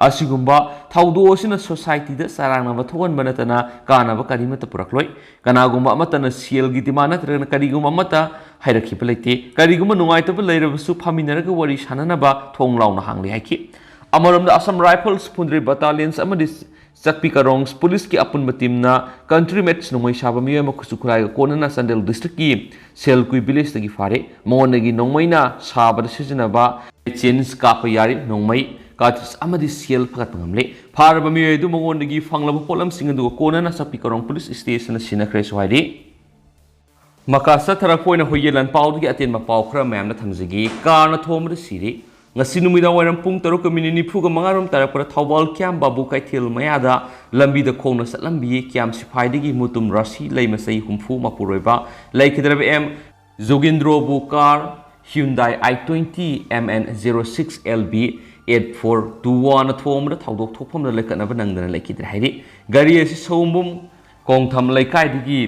ꯑꯁꯤꯒꯨꯝꯕ ꯊꯧꯗꯣꯛ ꯑꯁꯤꯅ ꯁꯣꯁꯥꯏꯇꯤꯗ ꯆꯔꯥꯡꯅꯕ ꯊꯣꯛꯍꯟꯕ ꯅꯠꯇꯅ ꯀꯥꯟꯅꯕ ꯀꯔꯤꯃꯠꯇ ꯄꯨꯔꯛꯂꯣꯏ꯫ ꯀꯅꯥꯒꯨꯝꯕ ꯑꯃꯠꯇꯅ ꯁꯦꯜꯒꯤ ꯗꯤꯃꯥꯟ ꯅꯠꯇ꯭ꯔꯒꯅ ꯀꯔꯤꯒꯨꯝꯕ ꯑꯃꯠꯇ ꯍꯥꯏꯔꯛꯈꯤꯕ ꯂꯩꯇꯦ꯫ ꯀꯔꯤꯒꯨꯝꯕ ꯅꯨꯡꯉꯥꯏꯇꯕ ꯂꯩꯔꯕꯁꯨ ꯐꯝꯃꯤꯟꯅꯔꯒ ꯋꯥꯔꯤ ꯁꯥꯟꯅꯅꯕ ꯊꯣꯡ ꯂꯥꯎꯅ ꯍꯥꯡꯂꯤ ꯍꯥꯏꯈꯤ꯫ ꯑꯃꯔꯣꯝꯗ, Assam Rifles, Phundre Battalions ꯑꯃꯗꯤ ꯆꯛꯄꯤ ꯀꯔꯣꯡ ꯄꯨꯂꯤꯁꯀꯤ ꯑꯄꯨꯟꯕ ꯇꯤꯝꯅ ꯀꯟꯇ꯭ꯔꯤ ꯃꯦꯠꯁ ꯅꯣꯡꯃꯩ ꯁꯥꯕ ꯃꯤꯑꯣꯏ ꯑꯃ ꯈꯨꯠꯁꯨ ꯈꯨꯠꯂꯥꯏꯒ ꯀꯣꯟꯅꯅ ꯆꯥꯟꯗꯦꯜ ꯗꯤꯁꯇ꯭ꯔꯤꯛꯀꯤ ꯁꯦꯜꯀꯨꯏ ꯚꯤꯂꯦꯖꯇꯒꯤ ꯐꯥꯔꯦ꯫ ꯃꯉꯣꯟꯗꯒꯤ ꯅꯣꯡꯃꯩꯅ ꯁꯥꯕꯗ ꯁꯤꯖꯤꯟꯅꯕ ꯆꯦꯟꯁ ꯀꯥꯞꯄ ꯌꯥꯔꯤ ꯅꯣꯡꯃꯩ, ꯀꯥꯔꯇ꯭ꯔꯤꯖ ꯑꯃꯗꯤ ꯁꯦꯜ ꯐꯒꯠꯄ ꯉꯝꯂꯦ꯫ ꯐꯥꯔꯕ ꯃꯤꯑꯣꯏ ꯑꯗꯨ ꯃꯉꯣꯟꯗꯒꯤ ꯐꯪꯂꯕ ꯄꯣꯠꯂꯝꯁꯤꯡ ꯑꯗꯨꯒ ꯀꯣꯟꯅꯅ ꯆꯛꯄꯤ ꯀꯔꯣꯡ ꯄꯨꯂꯤꯁ ꯁ꯭ꯇꯦꯁꯟꯗ ꯁꯤꯟꯅꯈ꯭ꯔꯦꯁꯨ ꯍꯥꯏꯔꯤ꯫ ꯃꯈꯥ ꯆꯠꯊꯔꯛꯄ ꯑꯣꯏꯅ ꯍꯨꯏꯌꯦꯟ ꯂꯥꯟꯄꯥꯎꯗꯒꯤ ꯑꯇꯦꯟꯕ ꯄꯥꯎ ꯈꯔ ꯃꯌꯥꯝꯅ ꯊꯝꯖꯒꯦ꯫ ꯀꯥꯔꯅ ꯊꯣꯝꯕꯗ ꯁꯤꯔꯦ꯫ ꯉꯁꯤ ꯅꯨꯃꯤꯗꯥꯡ ꯋꯥꯏꯔꯝ ꯄꯨꯡ ꯇꯔꯨꯛꯀ ꯃꯤꯅꯤꯠ ꯅꯤꯐꯨꯒ ꯃꯉꯥꯔꯣꯝ ꯇꯥꯔꯛꯄꯗ ꯊꯧꯕꯥꯜ ꯀ꯭ꯌꯥꯝ ꯕꯥꯕꯨ ꯀꯩꯊꯦꯜ ꯃꯌꯥꯗ ꯂꯝꯕꯤꯗ ꯈꯣꯡꯅ ꯆꯠꯂꯝꯕꯤ ꯀ꯭ꯌꯥꯝ ꯁꯤꯐꯥꯏꯗꯒꯤ ꯃꯨꯇꯨꯝ ꯔꯥꯁꯤ ꯂꯩꯃ ꯆꯍꯤ ꯍꯨꯝꯐꯨ ꯃꯄꯨꯔꯣꯏꯕ ꯂꯩꯈꯤꯗ꯭ꯔꯕ ꯑꯦꯝ ꯖꯣꯒꯤꯟꯗ꯭ꯔꯣꯕꯨ car Hyundai i twenty M N zero six L B eight four two one ꯊꯣꯡꯕꯗ ꯊꯧꯗꯣꯛ ꯊꯣꯛꯐꯝꯗ ꯂꯩꯈꯠꯅꯕ ꯅꯪꯗꯅ ꯂꯩꯈꯤꯗ꯭ꯔꯦ ꯍꯥꯏꯔꯤ꯫ ꯒꯥꯔꯤ ꯑꯁꯤ ꯁꯑꯣꯝꯕꯨꯡ ꯀꯣꯡꯊꯝ ꯂꯩꯀꯥꯏꯗꯒꯤ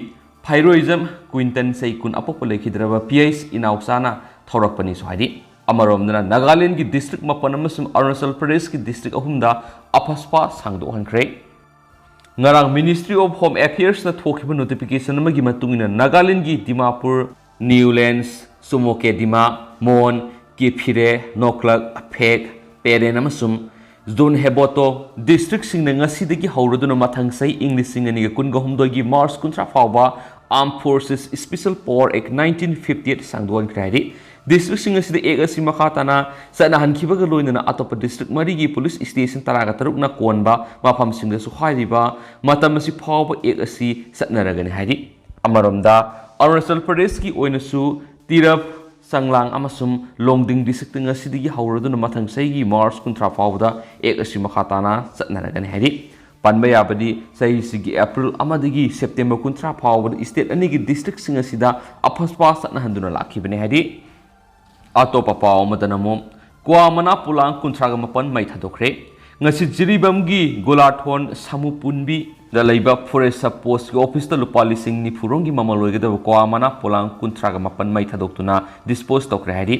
ꯐꯩꯔꯣꯏꯖꯝ ꯀ꯭ꯋꯤꯟꯇꯟ ꯆꯍꯤ ꯀꯨꯟ ꯑꯄꯣꯛꯄ ꯂꯩꯈꯤꯗ꯭ꯔꯕ ꯄꯤ ꯑꯩꯆ ꯏꯅꯥꯎꯆꯥꯅ ꯊꯧꯔꯛꯄꯅꯤꯁꯨ ꯍꯥꯏꯔꯤ꯫ ꯑꯃꯔꯣꯝꯗꯅ ꯅꯥꯒꯥꯂꯦꯟꯒꯤ ꯗꯤꯁꯇ꯭ꯔꯤꯛ ꯃꯥꯄꯟ ꯑꯃꯁꯨꯡ ꯑꯔꯨꯅꯥꯆꯜ ꯄ꯭ꯔꯗꯦꯁꯀꯤ ꯗꯤꯁꯇ꯭ꯔꯤꯛ ꯑꯍꯨꯝꯗ ꯑꯐꯁꯄꯥ ꯁꯥꯡꯗꯣꯛꯍꯟꯈ꯭ꯔꯦ꯫ ꯉꯔꯥꯡ Ministry of Home Affairsꯅ ꯊꯣꯛꯈꯤꯕ ꯅꯣꯇꯤꯐꯤꯀꯦꯁꯟ ꯑꯃꯒꯤ ꯃꯇꯨꯡ ꯏꯟꯅ ꯅꯥꯒꯥꯂꯦꯟꯒꯤ ꯗꯤꯃꯥꯄꯨꯔ, ꯅ꯭ꯌꯨꯂꯦꯟꯁ, ꯆꯨꯃꯣꯀꯦꯗꯤꯃꯥ, ꯃꯣꯟ, ꯀꯦꯐꯤꯔꯦ, ꯅꯣꯀ꯭ꯂꯛ, ꯐꯦꯛ, ꯄꯦꯔꯦꯟ ꯑꯃꯁꯨꯡ ꯖꯣꯟ ꯍꯦꯕꯣꯇꯣ ꯗꯤꯁꯇ꯭ꯔꯤꯛꯁꯤꯡꯅ ꯉꯁꯤꯗꯒꯤ ꯍꯧꯔꯗꯨꯅ ꯃꯊꯪ ꯆꯍꯤ ꯏꯪ ꯂꯤꯁꯤꯡ ꯑꯅꯤꯒ ꯀꯨꯟꯒ ꯍꯨꯝꯗꯣꯏꯒꯤ ꯃꯥꯔꯆ ꯀꯨꯟꯊ꯭ꯔꯥ ꯐꯥꯎꯕ Armed Forces Special Power Act nineteen fifty eight ꯁꯥꯡꯗꯣꯛꯍꯟꯈ꯭ꯔꯦ ꯍꯥꯏꯔꯤ꯫ ꯗꯤꯁꯇ꯭ꯔꯤꯛꯁꯤꯡ ꯑꯁꯤꯗ ꯑꯦꯛ ꯑꯁꯤ ꯃꯈꯥ ꯇꯥꯅ ꯆꯠꯅꯍꯟꯈꯤꯕꯒ ꯂꯣꯏꯅꯅ ꯑꯇꯣꯞꯄ ꯗꯤꯁꯇ꯭ꯔꯤꯛ ꯃꯔꯤꯒꯤ ꯄꯨꯂꯤꯁ ꯁ꯭ꯇꯦꯁꯟ ꯇꯔꯥꯒ ꯇꯔꯨꯛꯅ ꯀꯣꯟꯕ ꯃꯐꯝꯁꯤꯡꯗꯁꯨ ꯍꯥꯏꯔꯤꯕ ꯃꯇꯝ ꯑꯁꯤ ꯐꯥꯎꯕ ꯑꯦꯛ ꯑꯁꯤ ꯆꯠꯅꯔꯒꯅꯤ ꯍꯥꯏꯔꯤ꯫ ꯑꯃꯔꯣꯝꯗ, ꯑꯔꯨꯅꯥꯆꯜ ꯄ꯭ꯔꯗꯦꯁꯀꯤ ꯑꯣꯏꯅꯁꯨ ꯇꯤꯔꯞ, ꯆꯪꯂꯥꯡ ꯑꯃꯁꯨꯡ ꯂꯣꯡꯗꯤꯡ ꯗꯤꯁꯇ꯭ꯔꯤꯛꯇ ꯉꯁꯤꯗꯒꯤ ꯍꯧꯔꯗꯨꯅ ꯃꯊꯪ ꯆꯍꯤꯒꯤ ꯃꯥꯔꯆ ꯀꯨꯟꯊ꯭ꯔꯥ ꯐꯥꯎꯕꯗ ꯑꯦꯛ ꯑꯁꯤ ꯃꯈꯥ ꯇꯥꯅ ꯆꯠꯅꯔꯒꯅꯤ ꯍꯥꯏꯔꯤ꯫ ꯄꯟꯕ ꯌꯥꯕꯗꯤ, ꯆꯍꯤꯁꯤꯒꯤ ꯑꯦꯄ꯭ꯔꯤꯜ ꯑꯃꯗꯒꯤ ꯁꯦꯞꯇꯦꯝꯕꯔ ꯀꯨꯟꯊ꯭ꯔꯥ ꯐꯥꯎꯕꯗ ꯁ꯭ꯇꯦꯠ ꯑꯅꯤꯒꯤ ꯗꯤꯁꯇ꯭ꯔꯤꯛꯁꯤꯡ ꯑꯁꯤꯗ ꯑꯐꯁꯄꯥ ꯆꯠꯅꯍꯟꯗꯨꯅ ꯂꯥꯛꯈꯤꯕꯅꯤ ꯍꯥꯏꯔꯤ꯫ ꯑꯇꯣꯞꯄ ꯄꯥꯎ ꯑꯃꯗꯅ ꯑꯃꯨꯛ ꯀ꯭ꯋꯥ ꯃꯅꯥ ꯄꯣꯂꯥꯡ ꯀꯨꯟꯊ꯭ꯔꯥꯒ ꯃꯥꯄꯟ ꯃꯩ ꯊꯥꯗꯣꯛꯈ꯭ꯔꯦ꯫ ꯉꯁꯤ ꯖꯤꯔꯤꯕꯥꯝꯒꯤ ꯒꯣꯂꯥꯊꯣꯟ ꯁꯥꯃꯨꯄꯨꯟꯕꯤ ꯗ ꯂꯩꯕ ꯐꯣꯔꯦꯁ ꯁꯕ ꯄꯣꯁꯀꯤ ꯑꯣꯐꯤꯁꯇ ꯂꯨꯄꯥ ꯂꯤꯁꯤꯡ ꯅꯤꯐꯨ ꯔꯣꯝꯒꯤ ꯃꯃꯜ ꯑꯣꯏꯒꯗꯕ ꯀ꯭ꯋꯥ ꯃꯅꯥ ꯄꯣꯂꯥꯡ ꯀꯨꯟꯊ꯭ꯔꯥꯒ ꯃꯥꯄꯟ ꯃꯩ ꯊꯥꯗꯣꯛꯇꯨꯅ ꯗꯤꯁꯄꯣꯖ ꯇꯧꯈ꯭ꯔꯦ ꯍꯥꯏꯔꯤ꯫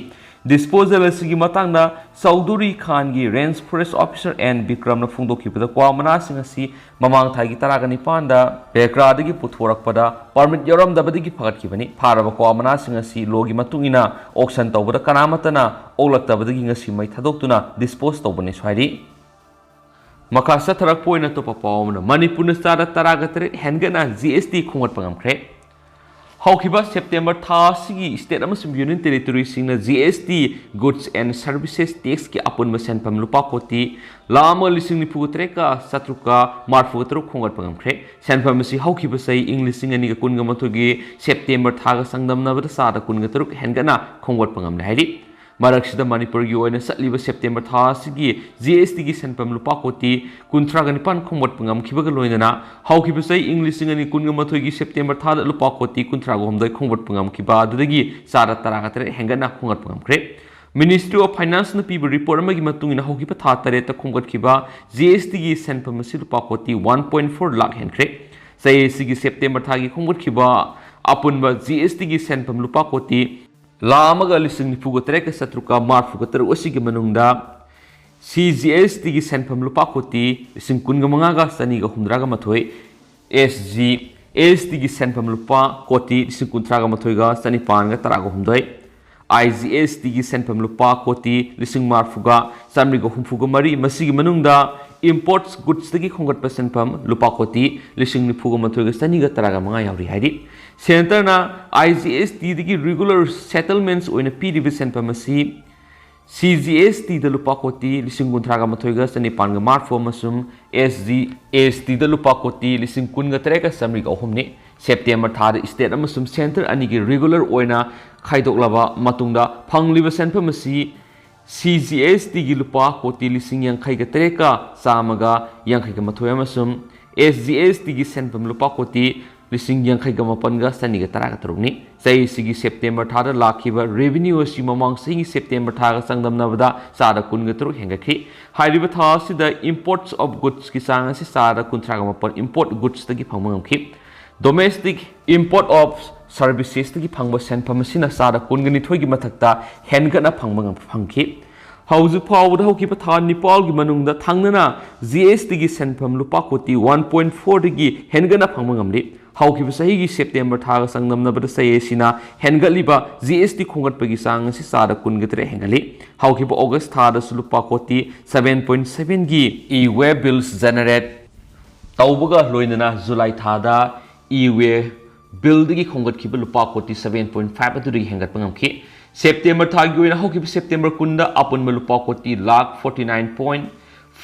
ꯗꯤꯁꯄꯣꯖꯦꯜ ꯑꯁꯤꯒꯤ ꯃꯇꯥꯡꯗ ꯆꯧꯙꯨꯔꯤ ꯈꯥꯟꯒꯤ ꯔꯦꯟꯖ ꯐꯣꯔꯦꯁ ꯑꯣꯐꯤꯁꯔ ꯑꯦꯟ ꯕꯤꯀ꯭ꯔꯝꯅ ꯐꯣꯡꯗꯣꯛꯈꯤꯕꯗ ꯀ꯭ꯋꯥ ꯃꯅꯥꯁꯤꯡ ꯑꯁꯤ ꯃꯃꯥꯡ ꯊꯥꯒꯤ ꯇꯔꯥꯒ ꯅꯤꯄꯥꯟꯗ ꯕꯦꯀ꯭ꯔꯥꯗꯒꯤ ꯄꯨꯊꯣꯔꯛꯄꯗ ꯄꯔꯃꯤꯠ ꯌꯥꯎꯔꯝꯗꯕꯗꯒꯤ ꯐꯒꯠꯈꯤꯕꯅꯤ꯫ ꯐꯥꯔꯕ ꯀ꯭ꯋꯥ ꯃꯅꯥꯁꯤꯡ ꯑꯁꯤ ꯂꯣꯒꯤ ꯃꯇꯨꯡ ꯏꯟꯅ ꯑꯣꯛꯁꯟ ꯇꯧꯕꯗ ꯀꯅꯥꯃꯠꯇꯅ ꯑꯣꯛꯂꯛꯇꯕꯗꯒꯤ ꯉꯁꯤ ꯃꯩ ꯊꯥꯗꯣꯛꯇꯨꯅ ꯗꯤꯁꯄꯣꯖ ꯇꯧꯕꯅꯤꯁꯨ ꯍꯥꯏꯔꯤ꯫ ꯃꯈꯥ ꯆꯠꯊꯔꯛꯄ ꯑꯣꯏꯅ ꯑꯇꯣꯞꯄ ꯄꯥꯎ ꯑꯃꯅ, ꯃꯅꯤꯄꯨꯔꯅ ꯆꯥꯗ ꯇꯔꯥꯒ ꯇꯔꯦꯠ ꯍꯦꯟꯒꯠꯅ ꯖꯤ ꯑꯦꯁ ꯇꯤ ꯈꯣꯝꯒꯠꯄ ꯉꯝꯈ꯭ꯔꯦ꯫ ꯍꯧꯈꯤꯕ ꯁꯦꯞꯇꯦꯝꯕꯔ ꯊꯥ ꯑꯁꯤꯒꯤ ꯁ꯭ꯇꯦꯠ ꯑꯃꯁꯨꯡ ꯌꯨꯅꯤꯌꯟ ꯇꯦꯔꯤꯇꯣꯔꯤꯁꯤꯡꯅ G S T, Goods and Services Tax ꯀꯤ ꯑꯄꯨꯟꯕ ꯁꯦꯟꯐꯝ ꯂꯨꯄꯥ ꯀꯣꯇꯤ ꯂꯥꯈ ꯑꯃ ꯂꯤꯁꯤꯡ ꯅꯤꯐꯨꯒ ꯇꯔꯦꯠꯀ ꯆꯥꯇ꯭ꯔꯨꯛꯀ ꯃꯔꯤꯐꯨꯒ ꯇꯔꯨꯛ ꯈꯣꯝꯒꯠꯄ ꯉꯝꯈ꯭ꯔꯦ꯫ ꯁꯦꯟꯐꯝ ꯑꯁꯤ ꯍꯧꯈꯤꯕ ꯆꯍꯤ ꯏꯪ ꯂꯤꯁꯤꯡ ꯑꯅꯤꯒ ꯀꯨꯟꯒ ꯃꯥꯊꯣꯏꯒꯤ ꯁꯦꯞꯇꯦꯝꯕꯔ ꯊꯥꯒ ꯆꯥꯡꯗꯝꯅꯕꯗ ꯆꯥꯗ ꯀꯨꯟꯒ ꯇꯔꯨꯛ ꯍꯦꯟꯒꯠꯅ ꯈꯣꯝꯒꯠꯄ ꯉꯝꯂꯦ ꯍꯥꯏꯔꯤ꯫ ꯃꯔꯛꯁꯤꯗ ꯃꯅꯤꯄꯨꯔꯒꯤ ꯑꯣꯏꯅ ꯆꯠꯂꯤꯕ ꯁꯦꯞꯇꯦꯝꯕꯔ ꯊꯥ ꯑꯁꯤꯒꯤ ꯖꯤ ꯑꯦꯁ ꯇꯤꯒꯤ ꯁꯦꯟꯐꯝ ꯂꯨꯄꯥ ꯀꯣꯇꯤ ꯀꯨꯟꯊ꯭ꯔꯥꯒ ꯅꯤꯄꯥꯟ ꯈꯣꯝꯒꯠꯄ ꯉꯝꯈꯤꯕꯒ ꯂꯣꯏꯅꯅ ꯍꯧꯈꯤꯕ ꯆꯍꯤ ꯏꯪ ꯂꯤꯁꯤꯡ ꯑꯅꯤ ꯀꯨꯟꯒ ꯃꯥꯊꯣꯏꯒꯤ ꯁꯦꯞꯇꯦꯝꯕꯔ ꯊꯥꯗ ꯂꯨꯄꯥ ꯀꯣꯇꯤ ꯀꯨꯟꯊ꯭ꯔꯥꯒ ꯍꯨꯝꯗꯣꯏ ꯈꯣꯝꯒꯠꯄ ꯉꯝꯈꯤꯕ ꯑꯗꯨꯗꯒꯤ ꯆꯥꯗ ꯇꯔꯥꯒ ꯇꯔꯦꯠ ꯍꯦꯟꯒꯠꯅ ꯈꯣꯝꯒꯠꯄ ꯉꯝꯈ꯭ꯔꯦ꯫ Ministry of Finance ꯅ ꯄꯤꯕ ꯔꯤꯄꯣꯔꯠ ꯑꯃꯒꯤ ꯃꯇꯨꯡ ꯏꯟꯅ ꯍꯧꯈꯤꯕ ꯊꯥ ꯇꯔꯦꯠꯇ ꯈꯣꯝꯒꯠꯈꯤꯕ ꯖꯤ ꯑꯦꯁ ꯇꯤꯒꯤ ꯁꯦꯟꯐꯝ ꯑꯁꯤ ꯂꯨꯄꯥ ꯀꯣꯇꯤ ꯋꯥꯟ ꯄꯣꯏꯟ ꯐꯣꯔ ꯂꯥꯈ ꯍꯦꯟꯈ꯭ꯔꯦ꯫ ꯆꯍꯤ ꯑꯁꯤꯒꯤ ꯁꯦꯞꯇꯦꯝꯕꯔ ꯊꯥꯒꯤ ꯈꯣꯝꯒꯠꯈꯤꯕ ꯑꯄꯨꯟꯕ ꯖꯤ ꯑꯦꯁ ꯇꯤꯒꯤ ꯁꯦꯟꯐꯝ ꯂꯨꯄꯥ ꯀꯣꯇꯤ ꯂꯥꯈ ꯑꯃꯒ ꯂꯤꯁꯤꯡ ꯅꯤꯐꯨꯒ ꯇꯔꯦꯠꯀ ꯆꯥꯇ꯭ꯔꯨꯛꯀ ꯃꯔꯤꯐꯨꯒ ꯇꯔꯨꯛ ꯑꯁꯤꯒꯤ ꯃꯅꯨꯡꯗ ꯁꯤ ꯖꯤ ꯑꯦꯁ ꯇꯤꯒꯤ ꯁꯦꯟꯐꯝ ꯂꯨꯄꯥ ꯀꯣꯇꯤ ꯂꯤꯁꯤꯡ ꯀꯨꯟꯒ ꯃꯉꯥꯒ ꯆꯅꯤꯒ ꯍꯨꯝꯗ꯭ꯔꯥꯒ ꯃꯥꯊꯣꯏ, ꯑꯦꯁ ꯖꯤ ꯑꯦꯁ ꯇꯤꯒꯤ ꯁꯦꯟꯐꯝ ꯂꯨꯄꯥ ꯀꯣꯇꯤ ꯂꯤꯁꯤꯡ ꯀꯨꯟꯊ꯭ꯔꯥꯒ ꯃꯥꯊꯣꯏꯒ ꯆꯅꯤꯄꯥꯟꯒ ꯇꯔꯥꯒ ꯍꯨꯝꯗꯣꯏ, ꯑꯥꯏ ꯖꯤ ꯑꯦꯁ ꯇꯤꯒꯤ ꯁꯦꯟꯐꯝ ꯂꯨꯄꯥ ꯀꯣꯇꯤ ꯂꯤꯁꯤꯡ ꯃꯔꯤꯐꯨꯒ ꯆꯥꯃꯔꯤꯒ ꯍꯨꯝꯐꯨꯒ ꯃꯔꯤ, ꯃꯁꯤꯒꯤ ꯃꯅꯨꯡꯗ ꯏꯝꯄꯣꯔꯠꯁ ꯒꯨꯗꯁꯇꯒꯤ ꯈꯣꯝꯒꯠꯄ ꯁꯦꯟꯐꯝ ꯂꯨꯄꯥ ꯀꯣꯇꯤ ꯂꯤꯁꯤꯡ ꯅꯤꯐꯨꯒ ꯃꯥꯊꯣꯏꯒ ꯆꯅꯤꯒ ꯇꯔꯥꯒ ꯃꯉꯥ ꯌꯥꯎꯔꯤ ꯍꯥꯏꯔꯤ꯫ ꯁꯦꯟꯇꯔꯅ ꯑꯥꯏ ꯖꯤ ꯑꯦꯁ ꯇꯤꯗꯒꯤ ꯔꯤꯒꯨꯂꯔ ꯁꯦꯇꯜꯃꯦꯟꯠꯁ ꯑꯣꯏꯅ ꯄꯤꯔꯤꯕ ꯁꯦꯟꯐꯝ ꯑꯁꯤ ꯁꯤ ꯖꯤ ꯑꯦꯁ ꯇꯤꯗ ꯂꯨꯄꯥ ꯀꯣꯇꯤ ꯂꯤꯁꯤꯡ ꯀꯨꯟꯊ꯭ꯔꯥꯒ ꯃꯥꯊꯣꯏꯒ ꯆꯅꯤꯄꯥꯟꯒ ꯃꯔꯤꯐꯨ ꯑꯃꯁꯨꯡ ꯑꯦꯁ ꯖꯤ ꯑꯦꯁ ꯇꯤꯗ ꯂꯨꯄꯥ ꯀꯣꯇꯤ ꯂꯤꯁꯤꯡ ꯀꯨꯟꯒ ꯇꯔꯦꯠꯀ ꯆꯥꯃꯔꯤꯒ ꯑꯍꯨꯝꯅꯤ꯫ ꯁꯦꯞꯇꯦꯝꯕꯔ ꯊꯥꯗ ꯁ꯭ꯇꯦꯠ ꯑꯃꯁꯨꯡ ꯁꯦꯟꯇꯔ ꯑꯅꯤꯒꯤ ꯔꯤꯒꯨꯂꯔ ꯑꯣꯏꯅ ꯈꯥꯏꯗꯣꯛꯂꯕ ꯃꯇꯨꯡꯗ ꯐꯪꯂꯤꯕ ꯁꯦꯟꯐꯝ ꯑꯁꯤ ꯁꯤ ꯖꯤ ꯑꯦꯁ ꯇꯤꯒꯤ ꯂꯨꯄꯥ ꯀꯣꯇꯤ ꯂꯤꯁꯤꯡ ꯌꯥꯡꯈꯩꯒ ꯇꯔꯦꯠꯀ ꯆꯥꯝꯃꯒ ꯌꯥꯡꯈꯩꯒ ꯃꯥꯊꯣꯏ ꯑꯃꯁꯨꯡ ꯑꯦꯁ ꯖꯤ ꯑꯦꯁ ꯇꯤꯒꯤ ꯁꯦꯟꯐꯝ ꯂꯨꯄꯥ ꯀꯣꯇꯤ ꯂꯤꯁꯤꯡ ꯌꯥꯡꯈꯩꯒ ꯃꯥꯄꯟꯒ ꯆꯅꯤꯒ ꯇꯔꯥꯒ ꯇꯔꯨꯛꯅꯤ꯫ ꯆꯍꯤ ꯑꯁꯤꯒꯤ ꯁꯦꯞꯇꯦꯝꯕꯔ ꯊꯥꯗ ꯂꯥꯛꯈꯤꯕ revenue ꯑꯁꯤ ꯃꯃꯥꯡ ꯆꯍꯤꯒꯤ ꯁꯦꯞꯇꯦꯝꯕꯔ ꯊꯥꯒ ꯆꯥꯡꯗꯝꯅꯕꯗ ꯆꯥꯗ ꯀꯨꯟꯒ ꯇꯔꯨꯛ ꯍꯦꯟꯒꯠꯈꯤ꯫ ꯍꯥꯏꯔꯤꯕ ꯊꯥ ꯑꯁꯤꯗ imports of goodsꯀꯤ ꯆꯥꯡ ꯑꯁꯤ ꯆꯥꯗ ꯀꯨꯟꯊ꯭ꯔꯥꯒ ꯃꯥꯄꯟ import goodsꯇꯒꯤ ꯐꯪꯕ ꯉꯝꯈꯤ꯫ Domestic import of servicesꯇꯒꯤ ꯐꯪꯕ ꯁꯦꯟꯐꯝ ꯑꯁꯤꯅ ꯆꯥꯗ ꯀꯨꯟꯒ ꯅꯤꯊꯣꯏꯒꯤ ꯃꯊꯛꯇ ꯍꯦꯟꯒꯠꯅ ꯐꯪꯕ ꯉꯝ-, ꯐꯪꯈꯤ꯫ ꯍꯧꯖꯤꯛ ꯐꯥꯎꯕꯗ ꯍꯧꯈꯤꯕ ꯊꯥ ꯅꯤꯄꯥꯜꯒꯤ ꯃꯅꯨꯡꯗ ꯊꯪꯅꯅ GSTꯒꯤ ꯁꯦꯟꯐꯝ ꯂꯨꯄꯥ ꯀꯣꯇꯤ one point fourꯗꯒꯤ ꯍꯦꯟꯒꯠꯅ ꯐꯪꯕ ꯉꯝꯂꯤ꯫ ꯍꯧꯈꯤꯕ ꯆꯍꯤꯒꯤ ꯁꯦꯞꯇꯦꯝꯕꯔ ꯊꯥꯒ ꯆꯥꯡꯗꯝꯅꯕꯗ ꯆꯍꯤ ꯑꯁꯤꯅ ꯍꯦꯟꯒꯠꯂꯤꯕ GST ꯈꯣꯝꯒꯠꯄꯒꯤ ꯆꯥꯡ ꯑꯁꯤ ꯆꯥꯗ ꯀꯨꯟꯒ ꯇꯔꯦꯠ ꯍꯦꯟꯒꯠꯂꯤ꯫ ꯍꯧꯈꯤꯕ ꯑꯣꯒꯁ ꯊꯥꯗꯁꯨ ꯂꯨꯄꯥ ꯀꯣꯇꯤ seven point sevenꯒꯤ e-way bills generate ꯇꯧꯕꯒ ꯂꯣꯏꯅꯅ ꯖꯨꯂꯥꯏ ꯊꯥꯗ e-way billꯗꯒꯤ ꯈꯣꯝꯒꯠꯈꯤꯕ ꯂꯨꯄꯥ ꯀꯣꯇꯤ seven point five ꯑꯗꯨꯗꯒꯤ ꯍꯦꯟꯒꯠꯄ ꯉꯝꯈꯤ꯫ ꯁꯦꯞꯇꯦꯝꯕꯔ ꯊꯥꯒꯤ ꯑꯣꯏꯅ ꯍꯧꯈꯤꯕ ꯁꯦꯞꯇꯦꯝꯕꯔ ꯀꯨꯟꯗ ꯑꯄꯨꯟꯕ ꯂꯨꯄꯥ ꯀꯣꯇꯤ lakh forty nine point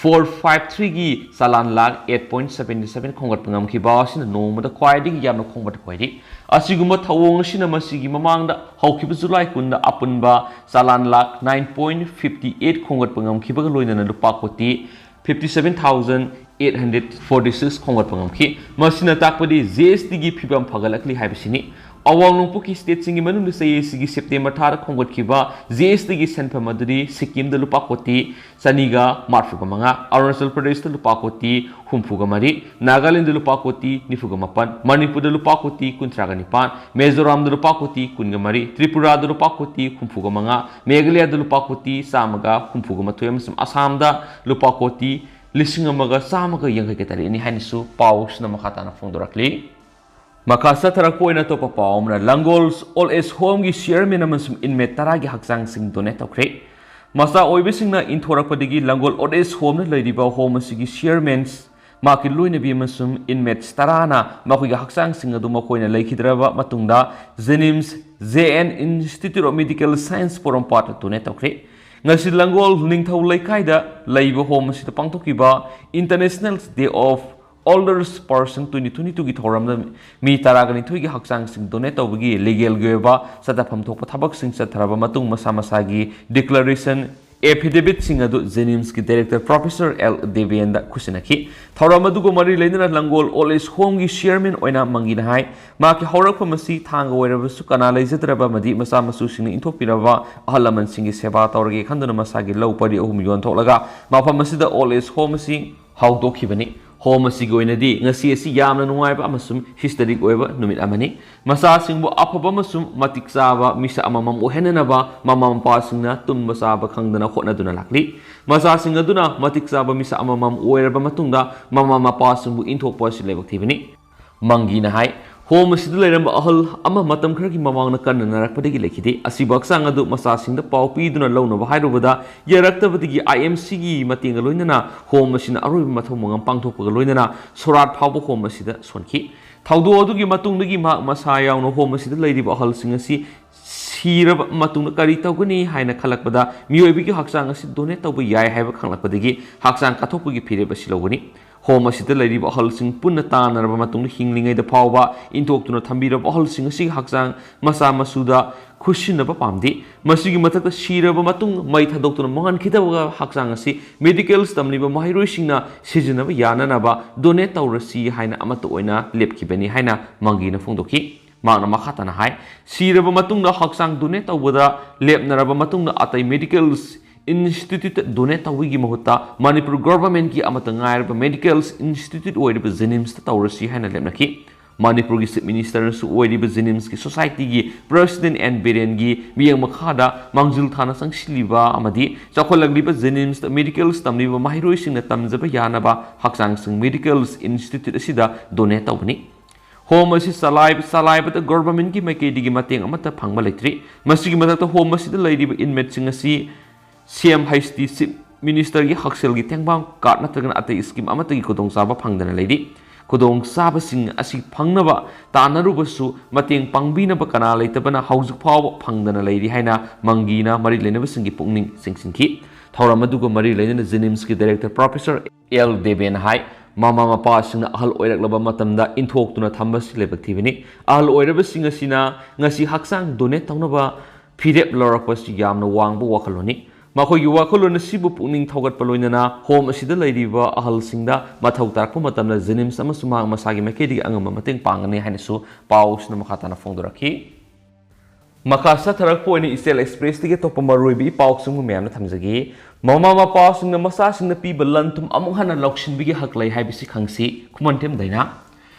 four five threeꯒꯤ ꯆꯂꯥꯟ lakh eight point seventy seven ꯈꯣꯝꯒꯠꯄ ꯉꯝꯈꯤꯕ ꯑꯁꯤꯅ ꯅꯣꯡꯃꯗ ꯈ꯭ꯋꯥꯏꯗꯒꯤ ꯌꯥꯝꯅ ꯈꯣꯝꯒꯠꯄ ꯑꯣꯏꯔꯤ꯫ ꯑꯁꯤꯒꯨꯝꯕ ꯊꯧꯑꯣꯡ ꯑꯁꯤꯅ ꯃꯁꯤꯒꯤ ꯃꯃꯥꯡꯗ ꯍꯧꯈꯤꯕ ꯖꯨꯂꯥꯏ ꯀꯨꯟꯗ ꯑꯄꯨꯟꯕ ꯆꯂꯥꯟ lakh nine point fifty eight ꯈꯣꯝꯒꯠꯄ ꯉꯝꯈꯤꯕꯒ ꯂꯣꯏꯅꯅ ꯂꯨꯄꯥ ꯀꯣꯇꯤ fifty seven thousand eight hundred forty six ꯈꯣꯝꯒꯠꯄ ꯉꯝꯈꯤ꯫ ꯃꯁꯤꯅ ꯇꯥꯛꯄꯗꯤ GSTꯒꯤ ꯐꯤꯕꯝ ꯐꯒꯠꯂꯛꯂꯤ ꯍꯥꯏꯕꯁꯤꯅꯤ꯫ ꯑꯋꯥꯡ ꯅꯣꯡꯄꯣꯛꯀꯤ stateꯁꯤꯡꯒꯤ ꯃꯅꯨꯡꯗ ꯆꯍꯤ ꯑꯁꯤꯒꯤ ꯁꯦꯞꯇꯦꯝꯕꯔ ꯊꯥꯗ ꯈꯣꯝꯒꯠꯈꯤꯕ GSTꯒꯤ ꯁꯦꯟꯐꯝ ꯑꯗꯨꯗꯤ ꯁꯤꯛꯀꯤꯝꯗ ꯂꯨꯄꯥ ꯀꯣꯇꯤ ꯆꯅꯤꯒ ꯃꯔꯤꯐꯨꯒ ꯃꯉꯥ, ꯑꯔꯨꯅꯥꯆꯜ ꯄ꯭ꯔꯗꯦꯁꯇ ꯂꯨꯄꯥ ꯀꯣꯇꯤ ꯍꯨꯝꯐꯨꯒ ꯃꯔꯤ, ꯅꯥꯒꯥꯂꯦꯟꯗ ꯂꯨꯄꯥ ꯀꯣꯇꯤ ꯅꯤꯐꯨꯒ ꯃꯥꯄꯟ, ꯃꯅꯤꯄꯨꯔꯗ ꯂꯨꯄꯥ ꯀꯣꯇꯤ ꯀꯨꯟꯊ꯭ꯔꯥꯒ ꯅꯤꯄꯥꯟ, ꯃꯤꯖꯣꯔꯥꯝꯗ ꯂꯨꯄꯥ ꯀꯣꯇꯤ ꯀꯨꯟꯒ ꯃꯔꯤ, ꯇ꯭ꯔꯤꯄꯨꯔꯥꯗ ꯂꯨꯄꯥ ꯀꯣꯇꯤ ꯍꯨꯝꯐꯨꯒ ꯃꯉꯥ, ꯃꯦꯘꯥꯂꯌꯥꯗ ꯂꯨꯄꯥ ꯀꯣꯇꯤ ꯆꯥꯝꯃꯒ ꯍꯨꯝꯐꯨꯒ ꯃꯥꯊꯣꯏ ꯑꯃꯁꯨꯡ ꯑꯁꯥꯝꯗ ꯂꯨꯄꯥ ꯀꯣꯇꯤ ꯂꯤꯁꯤꯡ ꯑꯃꯒ ꯆꯥꯝꯃꯒ ꯌꯥꯡꯈꯩꯒ ꯇꯔꯦꯠꯅꯤ ꯍꯥꯏꯅꯁꯨ ꯄꯥꯎꯁꯤꯅ ꯃꯈꯥ ꯇꯥꯅ ꯐꯣꯡꯗꯣꯔꯛꯂꯤ꯫ ꯃꯈꯥ ꯆꯠꯊꯔꯛꯄ ꯑꯣꯏꯅ ꯑꯇꯣꯞꯄ ꯄꯥꯎ ꯑꯃꯅ, ꯂꯥꯡꯒꯣꯜ old age homeꯒꯤ chairman ꯑꯃꯁꯨꯡ inmate ꯇꯔꯥꯒꯤ ꯍꯛꯆꯥꯡꯁꯤꯡ donate ꯇꯧꯈ꯭ꯔꯦ꯫ ꯃꯆꯥ ꯑꯣꯏꯕꯁꯤꯡꯅ ꯏꯟꯊꯣꯔꯛꯄꯗꯒꯤ ꯂꯥꯡꯒꯣꯜ old age homeꯗ ꯂꯩꯔꯤꯕ home ꯑꯁꯤꯒꯤ chairman, ꯃꯍꯥꯛꯀꯤ ꯂꯣꯏꯅꯕꯤ ꯑꯃꯁꯨꯡ inmates ꯇꯔꯥꯅ ꯃꯈꯣꯏꯒꯤ ꯍꯛꯆꯥꯡꯁꯤꯡ ꯑꯗꯨ ꯃꯈꯣꯏꯅ ꯂꯩꯈꯤꯗ꯭ꯔꯕ ꯃꯇꯨꯡꯗ JNIMS, JN Institute of Medical Science ꯄꯣꯔꯣꯝꯄꯥꯠꯇ donate ꯇꯧꯈ꯭ꯔꯦ꯫ ꯉꯁꯤ ꯂꯥꯡꯒꯣꯜ ꯅꯤꯡꯊꯧ ꯂꯩꯀꯥꯏꯗ ꯂꯩꯕ home ꯑꯁꯤꯗ ꯄꯥꯡꯊꯣꯛꯈꯤꯕ International Day of Older Person twenty twenty twoꯒꯤ ꯊꯧꯔꯝꯗ ꯃꯤ ꯇꯔꯥꯒ ꯅꯤꯊꯣꯏꯒꯤ ꯍꯛꯆꯥꯡꯁꯤꯡ donate ꯇꯧꯕꯒꯤ legalꯒꯤ ꯑꯣꯏꯕ ꯆꯠꯊꯐꯝ ꯊꯣꯛꯄ ꯊꯕꯛꯁꯤꯡ ꯆꯠꯊꯔꯕ ꯃꯇꯨꯡ ꯃꯁꯥ ꯃꯁꯥꯒꯤ declaration ꯑꯦꯐꯤꯗꯦꯕꯤꯠꯁꯤꯡ ꯑꯗꯨ ꯖꯦꯅꯤꯝꯁꯀꯤ ꯗꯥꯏꯔꯦꯛꯇꯔ ꯄ꯭ꯔꯣꯐꯦꯁꯔ ꯑꯦꯜ ꯗꯦꯕꯦꯟꯗ ꯈꯨꯠꯁꯤꯟꯅꯈꯤ꯫ ꯊꯧꯔꯝ ꯑꯗꯨꯒ ꯃꯔꯤ ꯂꯩꯅꯅ ꯂꯪꯒꯣꯜ ꯑꯣꯜ ꯑꯦꯖ ꯍꯣꯝꯒꯤ ꯆꯤꯌꯔꯃꯦꯟ ꯑꯣꯏꯅ ꯃꯪꯒꯤꯅ ꯍꯥꯏ, ꯃꯍꯥꯛꯀꯤ ꯍꯧꯔꯛꯐꯝ ꯑꯁꯤ ꯊꯥꯡꯒ ꯑꯣꯏꯔꯕꯁꯨ ꯀꯅꯥ ꯂꯩꯖꯗ꯭ꯔꯕ ꯑꯃꯗꯤ ꯃꯆꯥ ꯃꯁꯨꯁꯤꯡꯅ ꯏꯟꯊꯣꯛꯄꯤꯔꯕ ꯑꯍꯜ ꯂꯃꯟꯁꯤꯡꯒꯤ ꯁꯦꯕꯥ ꯇꯧꯔꯒꯦ ꯈꯟꯗꯨꯅ ꯃꯁꯥꯒꯤ ꯂꯧ ꯄꯔꯤ ꯑꯍꯨꯝ ꯌꯣꯟꯊꯣꯛꯂꯒ ꯃꯐꯝ ꯑꯁꯤꯗ ꯑꯣꯜ ꯑꯦꯖ ꯍꯣꯝ ꯑꯁꯤ ꯍꯧꯗꯣꯛꯈꯤꯕꯅꯤ꯫ ꯍꯣꯝ ꯑꯁꯤꯒꯤ ꯑꯣꯏꯅꯗꯤ ꯉꯁꯤ ꯑꯁꯤ ꯌꯥꯝꯅ ꯅꯨꯡꯉꯥꯏꯕ ꯑꯃꯁꯨꯡ ꯍꯤꯁꯇꯔꯤꯛ ꯑꯣꯏꯕ ꯅꯨꯃꯤꯠ ꯑꯃꯅꯤ꯫ ꯃꯆꯥꯁꯤꯡꯕꯨ ꯑꯐꯕ ꯑꯃꯁꯨꯡ ꯃꯇꯤꯛ ꯆꯥꯕ ꯃꯤꯁꯛ ꯑꯃꯃꯝ ꯑꯣꯏꯍꯟꯅꯅꯕ ꯃꯃꯥ ꯃꯄꯥꯁꯤꯡꯅ ꯇꯨꯝꯕ ꯆꯥꯕ ꯈꯪꯗꯅ ꯍꯣꯠꯅꯗꯨꯅ ꯂꯥꯛꯂꯤ꯫ ꯃꯆꯥꯁꯤꯡ ꯑꯗꯨꯅ ꯃꯇꯤꯛ ꯆꯥꯕ ꯃꯤꯁꯛ ꯑꯃꯃꯝ ꯑꯣꯏꯔꯕ ꯃꯇꯨꯡꯗ ꯃꯃꯥ ꯃꯄꯥꯁꯤꯡꯕꯨ ꯏꯟꯊꯣꯛꯄ ꯑꯁꯤ ꯂꯥꯏꯕꯛ ꯊꯤꯕꯅꯤ꯫ ꯃꯪꯒꯤꯅ ꯍꯥꯏ, ꯍꯣꯝ ꯑꯁꯤꯗ ꯂꯩꯔꯝꯕ ꯑꯍꯜ ꯑꯃ ꯃꯇꯝ ꯈꯔꯒꯤ ꯃꯃꯥꯡꯗ ꯀꯟꯅ ꯅꯥꯔꯛꯄꯗꯒꯤ ꯂꯩꯈꯤꯗꯦ꯫ ꯑꯁꯤꯕꯨ ꯍꯛꯆꯥꯡ ꯑꯗꯨ ꯃꯆꯥꯁꯤꯡꯗ ꯄꯥꯎ ꯄꯤꯗꯨꯅ ꯂꯧꯅꯕ ꯍꯥꯏꯔꯨꯕꯗ ꯌꯥꯔꯛꯇꯕꯗꯒꯤ ꯑꯥꯏ ꯑꯦꯝ ꯁꯤꯒꯤ ꯃꯇꯦꯡꯒ ꯂꯣꯏꯅꯅ ꯍꯣꯝ ꯑꯁꯤꯅ ꯑꯔꯣꯏꯕ ꯃꯊꯧ ꯃꯉꯝ ꯄꯥꯡꯊꯣꯛꯄꯒ ꯂꯣꯏꯅꯅ ꯁꯣꯔꯥꯠ ꯐꯥꯎꯕ ꯍꯣꯝ ꯑꯁꯤꯗ ꯁꯣꯟꯈꯤ꯫ ꯊꯧꯗꯣꯛ ꯑꯗꯨꯒꯤ ꯃꯇꯨꯡꯗꯒꯤ ꯃꯍꯥꯛ ꯃꯁꯥ ꯌꯥꯎꯅ ꯍꯣꯝ ꯑꯁꯤꯗ ꯂꯩꯔꯤꯕ ꯑꯍꯜꯁꯤꯡ ꯑꯁꯤ ꯁꯤꯔꯕ ꯃꯇꯨꯡꯗ ꯀꯔꯤ ꯇꯧꯒꯅꯤ ꯍꯥꯏꯅ ꯈꯜꯂꯛꯄꯗ ꯃꯤꯑꯣꯏꯕꯒꯤ ꯍꯛꯆꯥꯡ ꯑꯁꯤ ꯗꯣꯅꯦꯠ ꯇꯧꯕ ꯌꯥꯏ ꯍꯥꯏꯕ ꯈꯪꯂꯛꯄꯗꯒꯤ ꯍꯛꯆꯥꯡ ꯀꯠꯊꯣꯛꯄꯒꯤ ꯐꯤꯔꯦꯞ ꯑꯁꯤ ꯂꯧꯒꯅꯤ꯫ ꯍꯣꯝ ꯑꯁꯤꯗ ꯂꯩꯔꯤꯕ ꯑꯍꯜꯁꯤꯡ ꯄꯨꯟꯅ ꯇꯥꯟꯅꯔꯕ ꯃꯇꯨꯡꯗ ꯍꯤꯡꯂꯤꯉꯩꯗ ꯐꯥꯎꯕ ꯏꯟꯊꯣꯛꯇꯨꯅ ꯊꯝꯕꯤꯔꯕ ꯑꯍꯜꯁꯤꯡ ꯑꯁꯤꯒꯤ ꯍꯛꯆꯥꯡ ꯃꯆꯥ ꯃꯁꯨꯗ ꯈꯨꯠꯁꯤꯟꯅꯕ ꯄꯥꯝꯗꯦ꯫ ꯃꯁꯤꯒꯤ ꯃꯊꯛꯇ ꯁꯤꯔꯕ ꯃꯇꯨꯡ ꯃꯩ ꯊꯥꯗꯣꯛꯇꯨꯅ ꯃꯥꯡꯍꯟꯈꯤꯗꯕ ꯍꯛꯆꯥꯡ ꯑꯁꯤ ꯃꯦꯗꯤꯀꯦꯜꯁ ꯇꯝꯂꯤꯕ ꯃꯍꯩꯔꯣꯏꯁꯤꯡꯅ ꯁꯤꯖꯤꯟꯅꯕ ꯌꯥꯅꯅꯕ ꯗꯣꯅꯦꯠ ꯇꯧꯔꯁꯤ ꯍꯥꯏꯅ ꯑꯃꯠꯇ ꯑꯣꯏꯅ ꯂꯦꯞꯈꯤꯕꯅꯤ ꯍꯥꯏꯅ ꯃꯪꯒꯤꯅ ꯐꯣꯡꯗꯣꯛꯈꯤ꯫ ꯃꯍꯥꯛꯅ ꯃꯈꯥ ꯇꯥꯅ ꯍꯥꯏ, ꯁꯤꯔꯕ ꯃꯇꯨꯡꯗ ꯍꯛꯆꯥꯡ ꯗꯣꯅꯦꯠ ꯇꯧꯕꯗ ꯂꯦꯞꯅꯔꯕ ꯃꯇꯨꯡꯗ ꯑꯇꯩ ꯃꯦꯗꯤꯀꯦꯜꯁ ꯏꯟꯁꯇꯤꯇ꯭ꯌꯨꯠꯇ ꯗꯣꯅꯦꯠ ꯇꯧꯕꯒꯤ ꯃꯍꯨꯠꯇ ꯃꯅꯤꯄꯨꯔ ꯒꯣꯚꯔꯟꯃꯦꯟꯠꯀꯤ ꯑꯃꯠꯇ ꯉꯥꯏꯔꯕ ꯃꯦꯗꯤꯀꯦꯜꯁ ꯏꯟꯁꯇꯤꯇ꯭ꯌꯨꯠ ꯑꯣꯏꯔꯤꯕ ꯖꯦꯅꯤꯝꯁꯇ ꯇꯧꯔꯁꯤ ꯍꯥꯏꯅ ꯂꯦꯞꯅꯈꯤ꯫ ꯃꯅꯤꯄꯨꯔꯒꯤ ꯆꯤꯐ ꯃꯤꯅꯤꯁꯇꯔꯅꯁꯨ ꯑꯣꯏꯔꯤꯕ ꯖꯦꯅꯤꯝꯁꯀꯤ ꯁꯣꯁꯥꯏꯇꯤꯒꯤ ꯄ꯭ꯔꯁꯤꯗꯦꯟꯠ ꯑꯦꯟ ꯕꯤꯔꯦꯟꯒꯤ ꯃꯤꯠꯌꯦꯡ ꯃꯈꯥꯗ ꯃꯥꯡꯖꯤꯜ ꯊꯥꯅ ꯆꯪꯁꯤꯜꯂꯤꯕ ꯑꯃꯗꯤ ꯆꯥꯎꯈꯠꯂꯛꯂꯤꯕ ꯖꯦꯅꯤꯝꯁꯇ ꯃꯦꯗꯤꯀꯦꯜꯁ ꯇꯝꯂꯤꯕ ꯃꯍꯩꯔꯣꯏꯁꯤꯡꯅ ꯇꯝꯖꯕ ꯌꯥꯅꯕ ꯍꯛꯆꯥꯡꯁꯤꯡ ꯃꯦꯗꯤꯀꯦꯜꯁ ꯏꯟꯁꯇꯤꯇ꯭ꯌꯨꯠ ꯑꯁꯤꯗ ꯗꯣꯅꯦꯠ ꯇꯧꯕꯅꯤ꯫ ꯍꯣꯝ ꯑꯁꯤ ꯆꯂꯥꯏ-, ꯆꯂꯥꯏꯕꯗ ꯒꯣꯚꯔꯟꯃꯦꯟꯠꯀꯤ ꯃꯥꯏꯀꯩꯗꯒꯤ ꯃꯇꯦꯡ ꯑꯃꯠꯇ ꯐꯪꯕ ꯂꯩꯇ꯭ꯔꯤ꯫ ꯃꯁꯤꯒꯤ ꯃꯊꯛꯇ ꯍꯣꯝ ꯑꯁꯤꯗ ꯂꯩꯔꯤꯕ ꯏꯟꯃꯦꯠꯁꯤꯡ ꯑꯁꯤ ꯁꯤ ꯑꯦꯝ ꯍꯩꯆ ꯇꯤ ꯆꯤꯐ ꯃꯤꯅꯤꯁꯇꯔꯒꯤ ꯍꯛꯁꯦꯜꯒꯤ ꯇꯦꯡꯕꯥꯡ ꯀꯥꯔꯗ ꯅꯠꯇ꯭ꯔꯒꯅ ꯑꯇꯩ ꯁ꯭ꯀꯤꯝ ꯑꯃꯠꯇꯒꯤ ꯈꯨꯗꯣꯡꯆꯥꯕ ꯐꯪꯗꯅ ꯂꯩꯔꯤ꯫ ꯈꯨꯗꯣꯡꯆꯥꯕꯁꯤꯡ ꯑꯁꯤ ꯐꯪꯅꯕ ꯇꯥꯟꯅꯔꯨꯕꯁꯨ ꯃꯇꯦꯡ ꯄꯥꯡꯕꯤꯅꯕ ꯀꯅꯥ ꯂꯩꯇꯕꯅ ꯍꯧꯖꯤꯛ ꯐꯥꯎꯕ ꯐꯪꯗꯅ ꯂꯩꯔꯤ ꯍꯥꯏꯅ ꯃꯪꯒꯤꯅ ꯃꯔꯤ ꯂꯩꯅꯕꯁꯤꯡꯒꯤ ꯄꯨꯛꯅꯤꯡ ꯆꯤꯡꯁꯤꯟꯈꯤ꯫ ꯊꯧꯔꯝ ꯑꯗꯨꯒ ꯃꯔꯤ ꯂꯩꯅꯅ ꯖꯦꯅꯤꯝꯁꯀꯤ ꯗꯥꯏꯔꯦꯛꯇꯔ ꯄ꯭ꯔꯣꯐꯦꯁꯔ ꯑꯦꯜ ꯗꯦꯕꯦꯟ ꯍꯥꯏ, ꯃꯃꯥ ꯃꯄꯥꯁꯤꯡꯅ ꯑꯍꯜ ꯑꯣꯏꯔꯛꯂꯕ ꯃꯇꯝꯗ ꯏꯟꯊꯣꯛꯇꯨꯅ ꯊꯝꯕꯁꯤ ꯂꯥꯏꯕꯛ ꯊꯤꯕꯅꯤ꯫ ꯑꯍꯜ ꯑꯣꯏꯔꯕꯁꯤꯡ ꯑꯁꯤꯅ ꯉꯁꯤ ꯍꯛꯆꯥꯡ ꯗꯣꯅꯦꯠ ꯇꯧꯅꯕ ꯐꯤꯔꯦꯞ ꯂꯧꯔꯛꯄꯁꯤ ꯌꯥꯝꯅ ꯋꯥꯡꯕ ꯋꯥꯈꯜꯂꯣꯟꯅꯤ꯫ ꯃꯈꯣꯏꯒꯤ ꯋꯥꯈꯜꯂꯣꯟ ꯑꯁꯤꯕꯨ ꯄꯨꯛꯅꯤꯡ ꯊꯧꯒꯠꯄ ꯂꯣꯏꯅꯅ ꯍꯣꯝ ꯑꯁꯤꯗ ꯂꯩꯔꯤꯕ ꯑꯍꯜꯁꯤꯡꯗ ꯃꯊꯧ ꯇꯥꯔꯛꯄ ꯃꯇꯝꯗ ꯖꯦꯅꯤꯝꯁ ꯑꯃꯁꯨꯡ ꯃꯍꯥꯛ ꯃꯁꯥꯒꯤ ꯃꯥꯏꯀꯩꯗꯒꯤ ꯑꯉꯝꯕ ꯃꯇꯦꯡ ꯄꯥꯡꯒꯅꯤ ꯍꯥꯏꯅꯁꯨ ꯄꯥꯎꯁꯤꯅ ꯃꯈꯥ ꯇꯥꯅ ꯐꯣꯡꯗꯣꯔꯛꯈꯤ꯫ ꯃꯈꯥ ꯆꯠꯊꯔꯛꯄ ꯑꯣꯏꯅ ꯏꯆꯦꯜ ꯑꯦꯛꯁꯄ꯭ꯔꯦꯁꯇꯒꯤ ꯑꯇꯣꯞꯄ ꯃꯔꯨꯑꯣꯏꯕ ꯏ ꯄꯥꯎꯁꯤꯡꯕꯨ ꯃꯌꯥꯝꯅ ꯊꯝꯖꯒꯦ꯫ ꯃꯃꯥ ꯃꯄꯥꯁꯤꯡꯅ ꯃꯆꯥꯁꯤꯡꯅ ꯄꯤꯕ ꯂꯟ ꯊꯨꯝ ꯑꯃꯨꯛ ꯍꯟꯅ ꯂꯧꯁꯤꯟꯕꯒꯤ ꯍꯛ ꯂꯩ ꯍꯥꯏꯕꯁꯤ ꯈꯪꯁꯤ꯫ ꯈꯨꯃꯟꯊꯦꯝ ꯗꯥꯏꯅꯥ꯫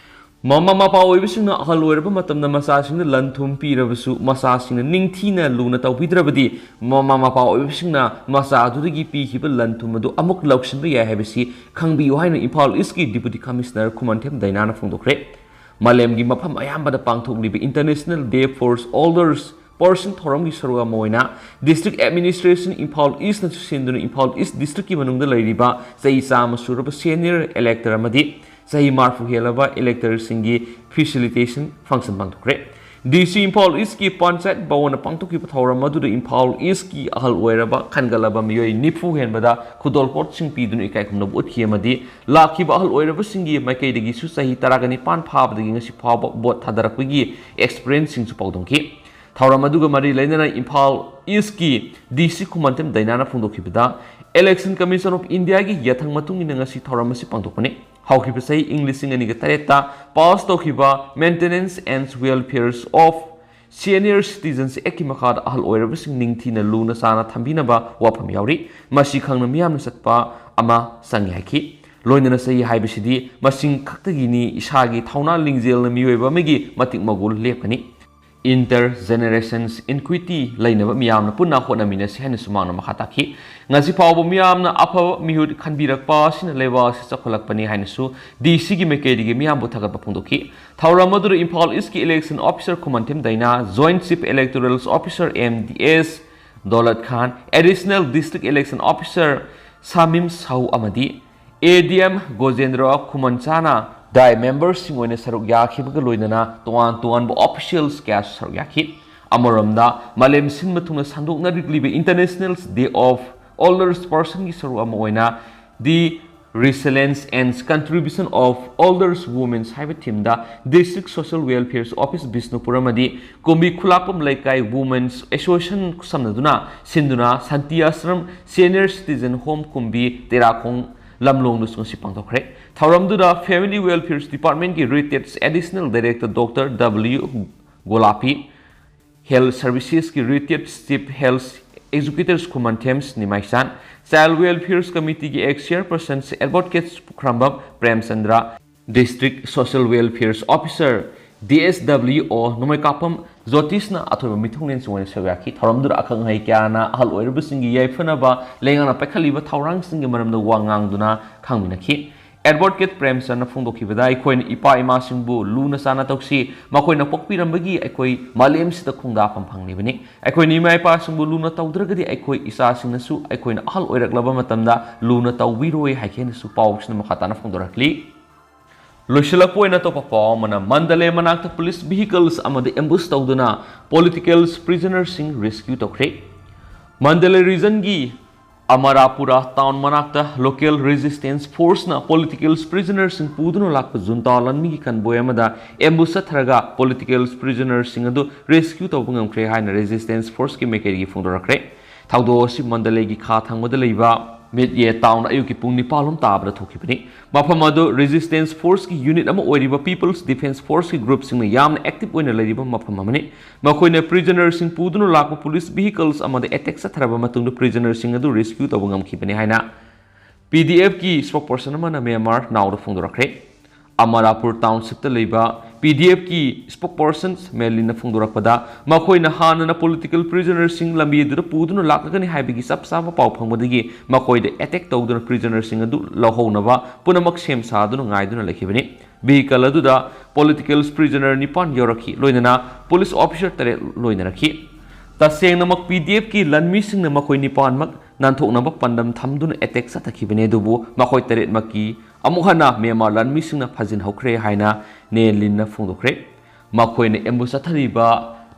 ꯃꯃꯥ ꯃꯄꯥ ꯑꯣꯏꯕꯁꯤꯡꯅ ꯑꯍꯜ ꯑꯣꯏꯔꯕ ꯃꯇꯝꯗ ꯃꯆꯥꯁꯤꯡꯗ ꯂꯟ ꯊꯨꯝ ꯄꯤꯔꯕꯁꯨ ꯃꯆꯥꯁꯤꯡꯅ ꯅꯤꯡꯊꯤꯅ ꯂꯨꯅ ꯇꯧꯕꯤꯗ꯭ꯔꯕꯗꯤ ꯃꯃꯥ ꯃꯄꯥ ꯑꯣꯏꯕꯁꯤꯡꯅ ꯃꯆꯥ ꯑꯗꯨꯗꯒꯤ ꯄꯤꯈꯤꯕ ꯂꯟ ꯊꯨꯝ ꯑꯗꯨ ꯑꯃꯨꯛ ꯂꯧꯁꯤꯟꯕ ꯌꯥꯏ ꯍꯥꯏꯕꯁꯤ ꯈꯪꯕꯤꯌꯨ ꯍꯥꯏꯅ ꯏꯝꯐꯥꯜ ꯏꯁꯀꯤ ꯗꯤꯄꯨꯇꯤ ꯀꯃꯤꯁꯅꯔ ꯈꯨꯃꯟꯊꯦꯝ ꯗꯥꯏꯅꯥꯅ ꯐꯣꯡꯗꯣꯛꯈ꯭ꯔꯦ꯫ ꯃꯥꯂꯦꯝꯒꯤ ꯃꯐꯝ ꯑꯌꯥꯝꯕꯗ ꯄꯥꯡꯊꯣꯛꯂꯤꯕ International Day for Older Person ꯊꯧꯔꯝꯒꯤ ꯁꯔꯨꯛ ꯑꯃ ꯑꯣꯏꯅ ꯗꯤꯁꯇ꯭ꯔꯤꯛ ꯑꯦꯗꯃꯤꯅꯤꯁꯇ꯭ꯔꯦꯁꯟ ꯏꯝꯐꯥꯜ ꯏꯁꯅꯁꯨ ꯁꯤꯟꯗꯨꯅ ꯏꯝꯐꯥꯜ ꯏꯁ ꯗꯤꯁꯇ꯭ꯔꯤꯛꯀꯤ ꯃꯅꯨꯡꯗ ꯂꯩꯔꯤꯕ ꯆꯍꯤ ꯆꯥꯝꯃ ꯁꯨꯔꯕ ꯁꯦꯅꯤꯌꯔ ꯏꯂꯦꯛꯇꯔ ꯑꯃꯗꯤ ꯆꯍꯤ ꯃꯔꯤꯐꯨ ꯍꯦꯜꯂꯕ ꯏꯂꯦꯛꯇꯔꯁꯤꯡꯒꯤ ꯐꯦꯁꯤꯂꯤꯇꯦꯁꯟ ꯐꯪꯁꯟ ꯄꯥꯡꯊꯣꯛꯈ꯭ꯔꯦ꯫ ꯗꯤ ꯁꯤ ꯏꯝꯐꯥꯜ ꯏꯁꯀꯤ ꯄꯟꯆꯥꯌꯠ ꯚꯋꯟꯅ ꯄꯥꯡꯊꯣꯛꯈꯤꯕ ꯊꯧꯔꯝ ꯑꯗꯨꯗ ꯏꯝꯐꯥꯜ ꯏꯁꯀꯤ ꯑꯍꯜ ꯑꯣꯏꯔꯕ ꯈꯟꯒꯠꯂꯕ ꯃꯤꯑꯣꯏ ꯅꯤꯐꯨ ꯍꯦꯟꯕꯗ ꯈꯨꯗꯣꯜꯄꯣꯠꯁꯤꯡ ꯄꯤꯗꯨꯅ ꯏꯀꯥꯏ ꯈꯨꯝꯅꯕ ꯎꯠꯈꯤ ꯑꯃꯗꯤ ꯂꯥꯛꯈꯤꯕ ꯑꯍꯜ ꯑꯣꯏꯔꯕꯁꯤꯡꯒꯤ ꯃꯥꯏꯀꯩꯗꯒꯤꯁꯨ ꯆꯍꯤ ꯇꯔꯥꯒ ꯅꯤꯄꯥꯟ ꯐꯥꯕꯗꯒꯤ ꯉꯁꯤ ꯐꯥꯎꯕ ꯚꯣꯠ ꯊꯥꯗꯔꯛꯄꯒꯤ ꯑꯦꯛꯁꯄꯤꯔꯤꯌꯦꯟꯁꯁꯤꯡꯁꯨ ꯄꯥꯎꯗꯝꯈꯤ꯫ ꯊꯧꯔꯝ ꯑꯗꯨꯒ ꯃꯔꯤ ꯂꯩꯅꯅ ꯏꯝꯐꯥꯜ ꯏꯁꯀꯤ ꯗꯤ ꯁꯤ ꯈꯨꯃꯟꯊꯦꯝ ꯗꯥꯏꯅꯥꯅ ꯐꯣꯡꯗꯣꯛꯈꯤꯕꯗ, Election Commission of Indiaꯒꯤ ꯌꯥꯊꯪ ꯃꯇꯨꯡ ꯏꯟꯅ ꯉꯁꯤ ꯊꯧꯔꯝ ꯑꯁꯤ ꯄꯥꯡꯊꯣꯛꯄꯅꯤ꯫ ꯍꯧꯈꯤꯕ ꯆꯍꯤ ꯏꯪ ꯂꯤꯁꯤꯡ ꯑꯅꯤꯒ ꯇꯔꯦꯠꯇ ꯄꯥꯁ ꯇꯧꯈꯤꯕ Maintenance and Welfare of Senior Citizens Actꯀꯤ ꯃꯈꯥꯗ ꯑꯍꯜ ꯑꯣꯏꯔꯕꯁꯤꯡ ꯅꯤꯡꯊꯤꯅ ꯂꯨꯅ ꯆꯥꯅ ꯊꯝꯕꯤꯅꯕ ꯋꯥꯐꯝ ꯌꯥꯎꯔꯤ꯫ ꯃꯁꯤ ꯈꯪꯅ ꯃꯤꯌꯥꯝꯅ ꯆꯠꯄ ꯑꯃ ꯆꯪꯏ ꯍꯥꯏꯈꯤ꯫ ꯂꯣꯏꯅꯅ ꯆꯍꯤ ꯍꯥꯏꯕꯁꯤꯗꯤ ꯃꯁꯤꯡ ꯈꯛꯇꯒꯤꯅꯤ, ꯏꯁꯥꯒꯤ ꯊꯧꯅꯥ ꯂꯤꯡꯖꯦꯜꯅ ꯃꯤꯑꯣꯏꯕ ꯑꯃꯒꯤ ꯃꯇꯤꯛ ꯃꯒꯨꯟ ꯂꯦꯞꯀꯅꯤ꯫ Inter Generations Equity ꯂꯩꯅꯕ ꯃꯤꯌꯥꯝꯅ ꯄꯨꯟꯅ ꯍꯣꯠꯅꯃꯤꯟꯅꯁꯤ ꯍꯥꯏꯅꯁꯨ ꯃꯍꯥꯛꯅ ꯃꯈꯥ ꯇꯥꯈꯤ꯫ ꯉꯁꯤ ꯐꯥꯎꯕ ꯃꯤꯌꯥꯝꯅ ꯑꯐꯕ ꯃꯤꯍꯨꯠ ꯈꯟꯕꯤꯔꯛꯄ ꯑꯁꯤꯅ ꯂꯩꯕꯥꯛ ꯑꯁꯤ ꯆꯥꯎꯈꯠꯂꯛꯄꯅꯤ ꯍꯥꯏꯅꯁꯨ ꯗꯤ ꯁꯤꯒꯤ ꯃꯥꯏꯀꯩꯗꯒꯤ ꯃꯤꯌꯥꯝꯕꯨ ꯊꯥꯒꯠꯄ ꯐꯣꯡꯗꯣꯛꯈꯤ꯫ ꯊꯧꯔꯝ ꯑꯗꯨꯗ ꯏꯝꯐꯥꯜ ꯏꯁꯀꯤ Election Officer ꯈꯨꯃꯟꯊꯦꯝ ꯗꯥꯏꯅꯥ, Joint Chief Electoral Officer M D S Daulat Khan, Additional District Election Officer Shamim Sahu ꯑꯃꯗꯤ ꯑꯦ ꯗꯤ ꯑꯦꯝ ꯒꯣꯖꯦꯟꯗ꯭ꯔ ꯈꯨꯃꯟꯆꯥꯅ ꯗꯥꯏ ꯃꯦꯝꯕꯔꯁꯤꯡ ꯑꯣꯏꯅ ꯁꯔꯨꯛ ꯌꯥꯈꯤꯕꯒ ꯂꯣꯏꯅꯅ ꯇꯣꯉꯥꯟ ꯇꯣꯉꯥꯟꯕ ꯑꯣꯐꯤꯁꯤꯌꯦꯜꯁ ꯀꯌꯥꯁꯨ ꯁꯔꯨꯛ ꯌꯥꯈꯤ꯫ ꯑꯃꯔꯣꯝꯗ, ꯃꯥꯂꯦꯝ ꯁꯤꯟꯕ ꯊꯨꯡꯅ ꯁꯟꯗꯣꯛꯅꯔꯛꯂꯤꯕ International Day of Older Personꯒꯤ ꯁꯔꯨꯛ ꯑꯃ ꯑꯣꯏꯅ ꯗꯤ Resilience and Contribution of Older Women ꯍꯥꯏꯕ themeꯗ District Social Welfare Office Bishnupur ꯑꯃꯗꯤ ꯀꯨꯝꯕꯤ ꯈꯨꯂꯥꯛꯄꯝ ꯂꯩꯀꯥꯏ Women's Association ꯈꯨꯠꯁꯝꯅꯗꯨꯅ ꯁꯤꯟꯗꯨꯅ ꯁꯥꯟꯇꯤ ꯑꯥꯁ꯭ꯔꯝ Senior Citizen Home ꯀꯨꯝꯕꯤ ꯇꯦꯔꯥꯈꯣꯡ ꯂꯝꯂꯣꯡꯗꯁꯨ ꯉꯁꯤ ꯄꯥꯡꯊꯣꯛꯈ꯭ꯔꯦ꯫ ꯊꯧꯔꯝꯗꯨꯗ Family Welfare Departmentꯀꯤ Retired Additional Director Doctor W ꯒꯣꯂꯥꯄꯤ, Health Servicesꯀꯤ Retired Chief Health Executive ꯈꯨꯃꯟꯊꯦꯝ ꯅꯤꯃꯥꯏꯆꯥꯟ, Child Welfare Committeeꯒꯤ Ex Chairperson Advocate ꯄꯨꯈ꯭ꯔꯝꯕꯝ Premchandra, District Social Welfare Officer D S W O ꯅꯣꯡꯃꯩꯀꯥꯄꯝ ꯖꯣꯇꯤꯁꯅ ꯑꯊꯣꯏꯕ ꯃꯤꯊꯨꯡꯂꯦꯟꯁꯤꯡ ꯑꯣꯏꯅ ꯁꯔꯨꯛ ꯌꯥꯈꯤ꯫ ꯊꯧꯔꯝꯗꯨꯗ ꯑꯈꯪ ꯑꯍꯩ ꯀꯌꯥꯅ ꯑꯍꯜ ꯑꯣꯏꯔꯕꯁꯤꯡꯒꯤ ꯌꯥꯏꯐꯅꯕ ꯂꯩꯉꯥꯛꯅ ꯄꯥꯏꯈꯠꯂꯤꯕ ꯊꯧꯔꯥꯡꯁꯤꯡꯒꯤ ꯃꯔꯝꯗ ꯋꯥ ꯉꯥꯡꯗꯨꯅ ꯈꯪꯃꯤꯟꯅꯈꯤ꯫ Advocate ꯄ꯭ꯔꯦꯝꯆꯟꯗ꯭ꯔꯅ ꯐꯣꯡꯗꯣꯛꯈꯤꯕꯗ, ꯑꯩꯈꯣꯏꯅ ꯏꯄꯥ ꯏꯃꯥꯁꯤꯡꯕꯨ ꯂꯨꯅ ꯆꯥꯟꯅ ꯇꯧꯁꯤ, ꯃꯈꯣꯏꯅ ꯄꯣꯛꯄꯤꯔꯝꯕꯒꯤ ꯑꯩꯈꯣꯏ ꯃꯥꯂꯦꯝꯁꯤꯗ ꯈꯣꯡꯗꯥꯐꯝ ꯐꯪꯂꯤꯕꯅꯤ꯫ ꯑꯩꯈꯣꯏꯅ ꯏꯃꯥ ꯏꯄꯥꯁꯤꯡꯕꯨ ꯂꯨꯅ ꯇꯧꯗ꯭ꯔꯒꯗꯤ ꯑꯩꯈꯣꯏ ꯏꯆꯥꯁꯤꯡꯅꯁꯨ ꯑꯩꯈꯣꯏꯅ ꯑꯍꯜ ꯑꯣꯏꯔꯛꯂꯕ ꯃꯇꯝꯗ ꯂꯨꯅ ꯇꯧꯕꯤꯔꯣꯏ ꯍꯥꯏꯈꯤ ꯍꯥꯏꯅꯁꯨ ꯄꯥꯎꯁꯤꯅ ꯃꯈꯥ ꯇꯥꯅ ꯐꯣꯡꯗꯣꯔꯛꯂꯤ꯫ ꯂꯣꯏꯁꯤꯜꯂꯛꯄ ꯑꯣꯏꯅ ꯑꯇꯣꯞꯄ ꯄꯥꯎ ꯑꯃꯅ, ꯃꯟꯗꯂꯦ ꯃꯅꯥꯛꯇ police vehicles ꯑꯃꯗ ambush ꯇꯧꯗꯨꯅ political prisonerꯁꯤꯡ rescue ꯇꯧꯈ꯭ꯔꯦ꯫ ꯃꯟꯗꯂꯦ regionꯒꯤ ꯑꯃꯔꯥꯄꯨꯔꯥ town ꯃꯅꯥꯛꯇ local resistance forceꯅ political prisonerꯁꯤꯡ ꯄꯨꯗꯨꯅ ꯂꯥꯛꯄ junta ꯂꯥꯟꯃꯤꯒꯤ convoy ꯑꯃꯗ ambush ꯆꯠꯊꯔꯒ political prisonerꯁꯤꯡ ꯑꯗꯨ rescue ꯇꯧꯕ ꯉꯝꯈ꯭ꯔꯦ ꯍꯥꯏꯅ resistance forceꯀꯤ ꯃꯥꯏꯀꯩꯗꯒꯤ ꯐꯣꯡꯗꯣꯔꯛꯈ꯭ꯔꯦ꯫ ꯊꯧꯗꯣꯛ ꯑꯁꯤ ꯃꯟꯗꯂꯦꯒꯤ ꯈꯥ ꯊꯪꯕꯗ ꯂꯩꯕ ꯃꯤꯠꯌꯦ town ꯑꯌꯨꯛꯀꯤ ꯄꯨꯡ ꯅꯤꯄꯥꯟ ꯂꯣꯝ ꯇꯥꯕꯗ ꯊꯣꯛꯈꯤꯕꯅꯤ꯫ ꯃꯐꯝ ꯑꯗꯨ resistance forceꯀꯤ unit ꯑꯃ ꯑꯣꯏꯔꯤꯕ People's Defence Forceꯀꯤ groupꯁꯤꯡꯅ ꯌꯥꯝꯅ active ꯑꯣꯏꯅ ꯂꯩꯔꯤꯕ ꯃꯐꯝ ꯑꯃꯅꯤ꯫ ꯃꯈꯣꯏꯅ prisonerꯁꯤꯡ ꯄꯨꯗꯨꯅ ꯂꯥꯛꯄ police vehicles ꯑꯃꯗ attack ꯆꯠꯊꯔꯕ ꯃꯇꯨꯡꯗ prisonerꯁꯤꯡ ꯑꯗꯨ rescue ꯇꯧꯕ ꯉꯝꯈꯤꯕꯅꯤ ꯍꯥꯏꯅ PDFꯀꯤ spokesperson ꯑꯃꯅ Myanmar Nowꯗ ꯐꯣꯡꯗꯣꯔꯛꯈ꯭ꯔꯦ꯫ ꯑꯃꯔꯥꯄꯨꯔ townshipꯇ ꯂꯩꯕ PDFꯀꯤ spokesperson ꯃꯦꯂꯤꯟꯅ ꯐꯣꯡꯗꯣꯔꯛꯄꯗ, ꯃꯈꯣꯏꯅ ꯍꯥꯟꯅꯅ political prisonerꯁꯤꯡ ꯂꯝꯕꯤ ꯑꯗꯨꯗ ꯄꯨꯗꯨꯅ ꯂꯥꯛꯂꯒꯅꯤ ꯍꯥꯏꯕꯒꯤ ꯆꯞ ꯆꯥꯕ ꯄꯥꯎ ꯐꯪꯕꯗꯒꯤ ꯃꯈꯣꯏꯗ attack ꯇꯧꯗꯨꯅ prisonerꯁꯤꯡ ꯑꯗꯨ ꯂꯧꯍꯧꯅꯕ ꯄꯨꯝꯅꯃꯛ ꯁꯦꯝ ꯁꯥꯗꯨꯅ ꯉꯥꯏꯗꯨꯅ ꯂꯩꯈꯤꯕꯅꯤ꯫ Vehicle ꯑꯗꯨꯗ political prisoner ꯅꯤꯄꯥꯟ ꯌꯥꯎꯔꯛꯈꯤ, ꯂꯣꯏꯅꯅ police officer ꯇꯔꯦꯠ ꯂꯣꯏꯅꯔꯛꯈꯤ꯫ ꯇꯁꯦꯡꯅꯃꯛ PDFꯀꯤ ꯂꯥꯟꯃꯤꯁꯤꯡꯅ ꯃꯈꯣꯏ ꯅꯤꯄꯥꯟꯃꯛ ꯅꯥꯟꯊꯣꯛꯅꯕ ꯄꯥꯟꯗꯝ ꯊꯝꯗꯨꯅ attack ꯆꯠꯊꯈꯤꯕꯅꯤ, ꯑꯗꯨꯕꯨ ꯃꯈꯣꯏ ꯇꯔꯦꯠꯃꯛꯀꯤ ꯑꯃꯨꯛ ꯍꯟꯅ ꯃ꯭ꯌꯥꯟꯃꯥꯔ ꯂꯥꯟꯃꯤꯁꯤꯡꯅ ꯐꯥꯖꯤꯟꯍꯧꯈ꯭ꯔꯦ ꯍꯥꯏꯅ ꯅꯦ ꯂꯤꯟꯅ ꯐꯣꯡꯗꯣꯛꯈ꯭ꯔꯦ꯫ ꯃꯈꯣꯏꯅ ambush ꯆꯠꯊꯔꯤꯕ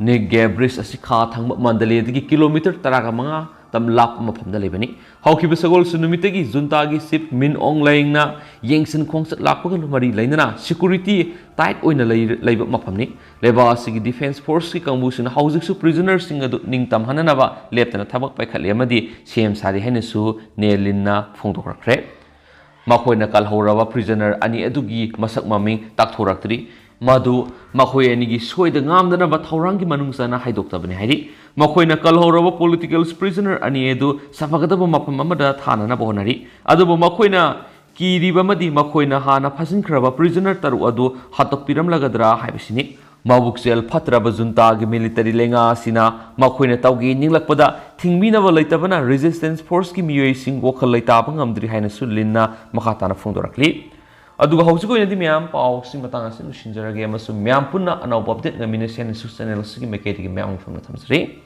ꯅꯦꯒꯦ bridge ꯑꯁꯤ ꯈꯥ ꯊꯪꯕ ꯃꯟꯗꯂꯦꯗꯒꯤ kilometre ꯇꯔꯥꯒ ꯃꯉꯥ ꯇꯝ ꯂꯥꯞꯄ ꯃꯐꯝꯗ ꯂꯩꯕꯅꯤ꯫ ꯍꯧꯈꯤꯕ ꯁꯒꯣꯜꯁꯦꯟ ꯅꯨꯃꯤꯠꯇꯒꯤ ꯖꯨꯟꯇꯥꯒꯤ ꯆꯤꯐ ꯃꯤꯟ ꯑꯣꯡ ꯂꯥꯏꯌꯦꯡꯅ ꯌꯦꯡꯁꯤꯟ ꯈꯣꯡꯆꯠ ꯂꯥꯛꯄꯒ ꯃꯔꯤ ꯂꯩꯅꯅ ꯁꯦꯀ꯭ꯌꯨꯔꯤꯇꯤ ꯇꯥꯏꯠ ꯑꯣꯏꯅ ꯂꯩ-, ꯂꯩꯕ ꯃꯐꯝꯅꯤ꯫ ꯂꯩꯕꯥꯛ ꯑꯁꯤꯒꯤ ꯗꯤꯐꯦꯟꯁ ꯐꯣꯔꯁꯀꯤ ꯀꯥꯡꯕꯨꯁꯤꯡꯅ ꯍꯧꯖꯤꯛꯁꯨ ꯄ꯭ꯔꯤꯖꯅꯔꯁꯤꯡ ꯑꯗꯨ ꯅꯤꯡꯇꯝꯍꯟꯅꯅꯕ ꯂꯦꯞꯇꯅ ꯊꯕꯛ ꯄꯥꯏꯈꯠꯂꯤ ꯑꯃꯗꯤ ꯁꯦꯝ ꯁꯥꯔꯤ ꯍꯥꯏꯅꯁꯨ ꯅꯦ ꯂꯤꯟꯅ ꯐꯣꯡꯗꯣꯛꯂꯛꯈ꯭ꯔꯦ꯫ ꯃꯈꯣꯏꯅ ꯀꯜꯍꯧꯔꯕ ꯄ꯭ꯔꯤꯖꯅꯔ ꯑꯅꯤ ꯑꯗꯨꯒꯤ ꯃꯁꯛ ꯃꯃꯤꯡ ꯇꯥꯛꯊꯣꯔꯛꯇ꯭ꯔꯤ꯫ ꯃꯗꯨ ꯃꯈꯣꯏ ꯑꯅꯤꯒꯤ ꯁꯣꯏꯗ ꯉꯥꯝꯗꯅꯕ ꯊꯧꯔꯥꯡꯒꯤ ꯃꯅꯨꯡ ꯆꯟꯅ ꯍꯥꯏꯗꯣꯛꯇꯕꯅꯤ ꯍꯥꯏꯔꯤ꯫ ꯃꯈꯣꯏꯅ ꯀꯜꯍꯧꯔꯕ ꯄꯣꯂꯤꯇꯤꯀꯦꯜ ꯄ꯭ꯔꯤꯖꯅꯔ ꯑꯅꯤ ꯑꯗꯨ ꯁꯥꯐꯒꯗꯕ ꯃꯐꯝ ꯑꯃꯗ ꯊꯥꯅꯅꯕ ꯍꯣꯠꯅꯔꯤ꯫ ꯑꯗꯨꯕꯨ ꯃꯈꯣꯏꯅ ꯀꯤꯔꯤꯕ ꯑꯃꯗꯤ ꯃꯈꯣꯏꯅ ꯍꯥꯟꯅ ꯐꯥꯖꯤꯟꯈ꯭ꯔꯕ ꯄ꯭ꯔꯤꯖꯅꯔ ꯇꯔꯨꯛ ꯑꯗꯨ ꯍꯥꯠꯇꯣꯛꯄꯤꯔꯝꯂꯒꯗ꯭ꯔꯥ ꯍꯥꯏꯕꯁꯤꯅꯤ꯫ ꯃꯕꯨꯛꯆꯦꯜ ꯐꯠꯇ꯭ꯔꯕ ꯖꯨꯟꯇꯥꯒꯤ ꯃꯤꯂꯤꯇꯔꯤ ꯂꯩꯉꯥꯛ ꯑꯁꯤꯅ ꯃꯈꯣꯏꯅ ꯇꯧꯒꯦ ꯅꯤꯡꯂꯛꯄꯗ ꯊꯤꯡꯕꯤꯅꯕ ꯂꯩꯇꯕꯅ ꯔꯦꯖꯤꯁꯇꯦꯟꯁ ꯐꯣꯔꯁꯀꯤ ꯃꯤꯑꯣꯏꯁꯤꯡ ꯋꯥꯈꯜ ꯂꯩꯇꯥꯕ ꯉꯝꯗ꯭ꯔꯤ ꯍꯥꯏꯅꯁꯨ ꯂꯤꯟꯅ ꯃꯈꯥ ꯇꯥꯅ ꯐꯣꯡꯗꯣꯔꯛꯂꯤ꯫ ꯑꯗꯨꯒ ꯍꯧꯖꯤꯛ ꯑꯣꯏꯅꯗꯤ ꯃꯌꯥꯝ ꯄꯥꯎꯁꯤ ꯃꯇꯥꯡ ꯑꯁꯤ ꯂꯣꯏꯁꯤꯟꯖꯔꯒꯦ ꯑꯃꯁꯨꯡ ꯃꯌꯥꯝ ꯄꯨꯟꯅ ꯑꯅꯧꯕ ꯑꯞꯗꯦꯠ ꯉꯥꯏꯃꯤꯟꯅꯁꯤ ꯍꯥꯏꯅꯁꯨ ꯆꯦꯅꯦꯜ ꯑꯁꯤꯒꯤ ꯃꯥꯏꯀꯩꯗꯒꯤ ꯃꯌꯥꯝ ꯋꯥꯐꯝꯅ ꯊꯝꯖꯔꯤ꯫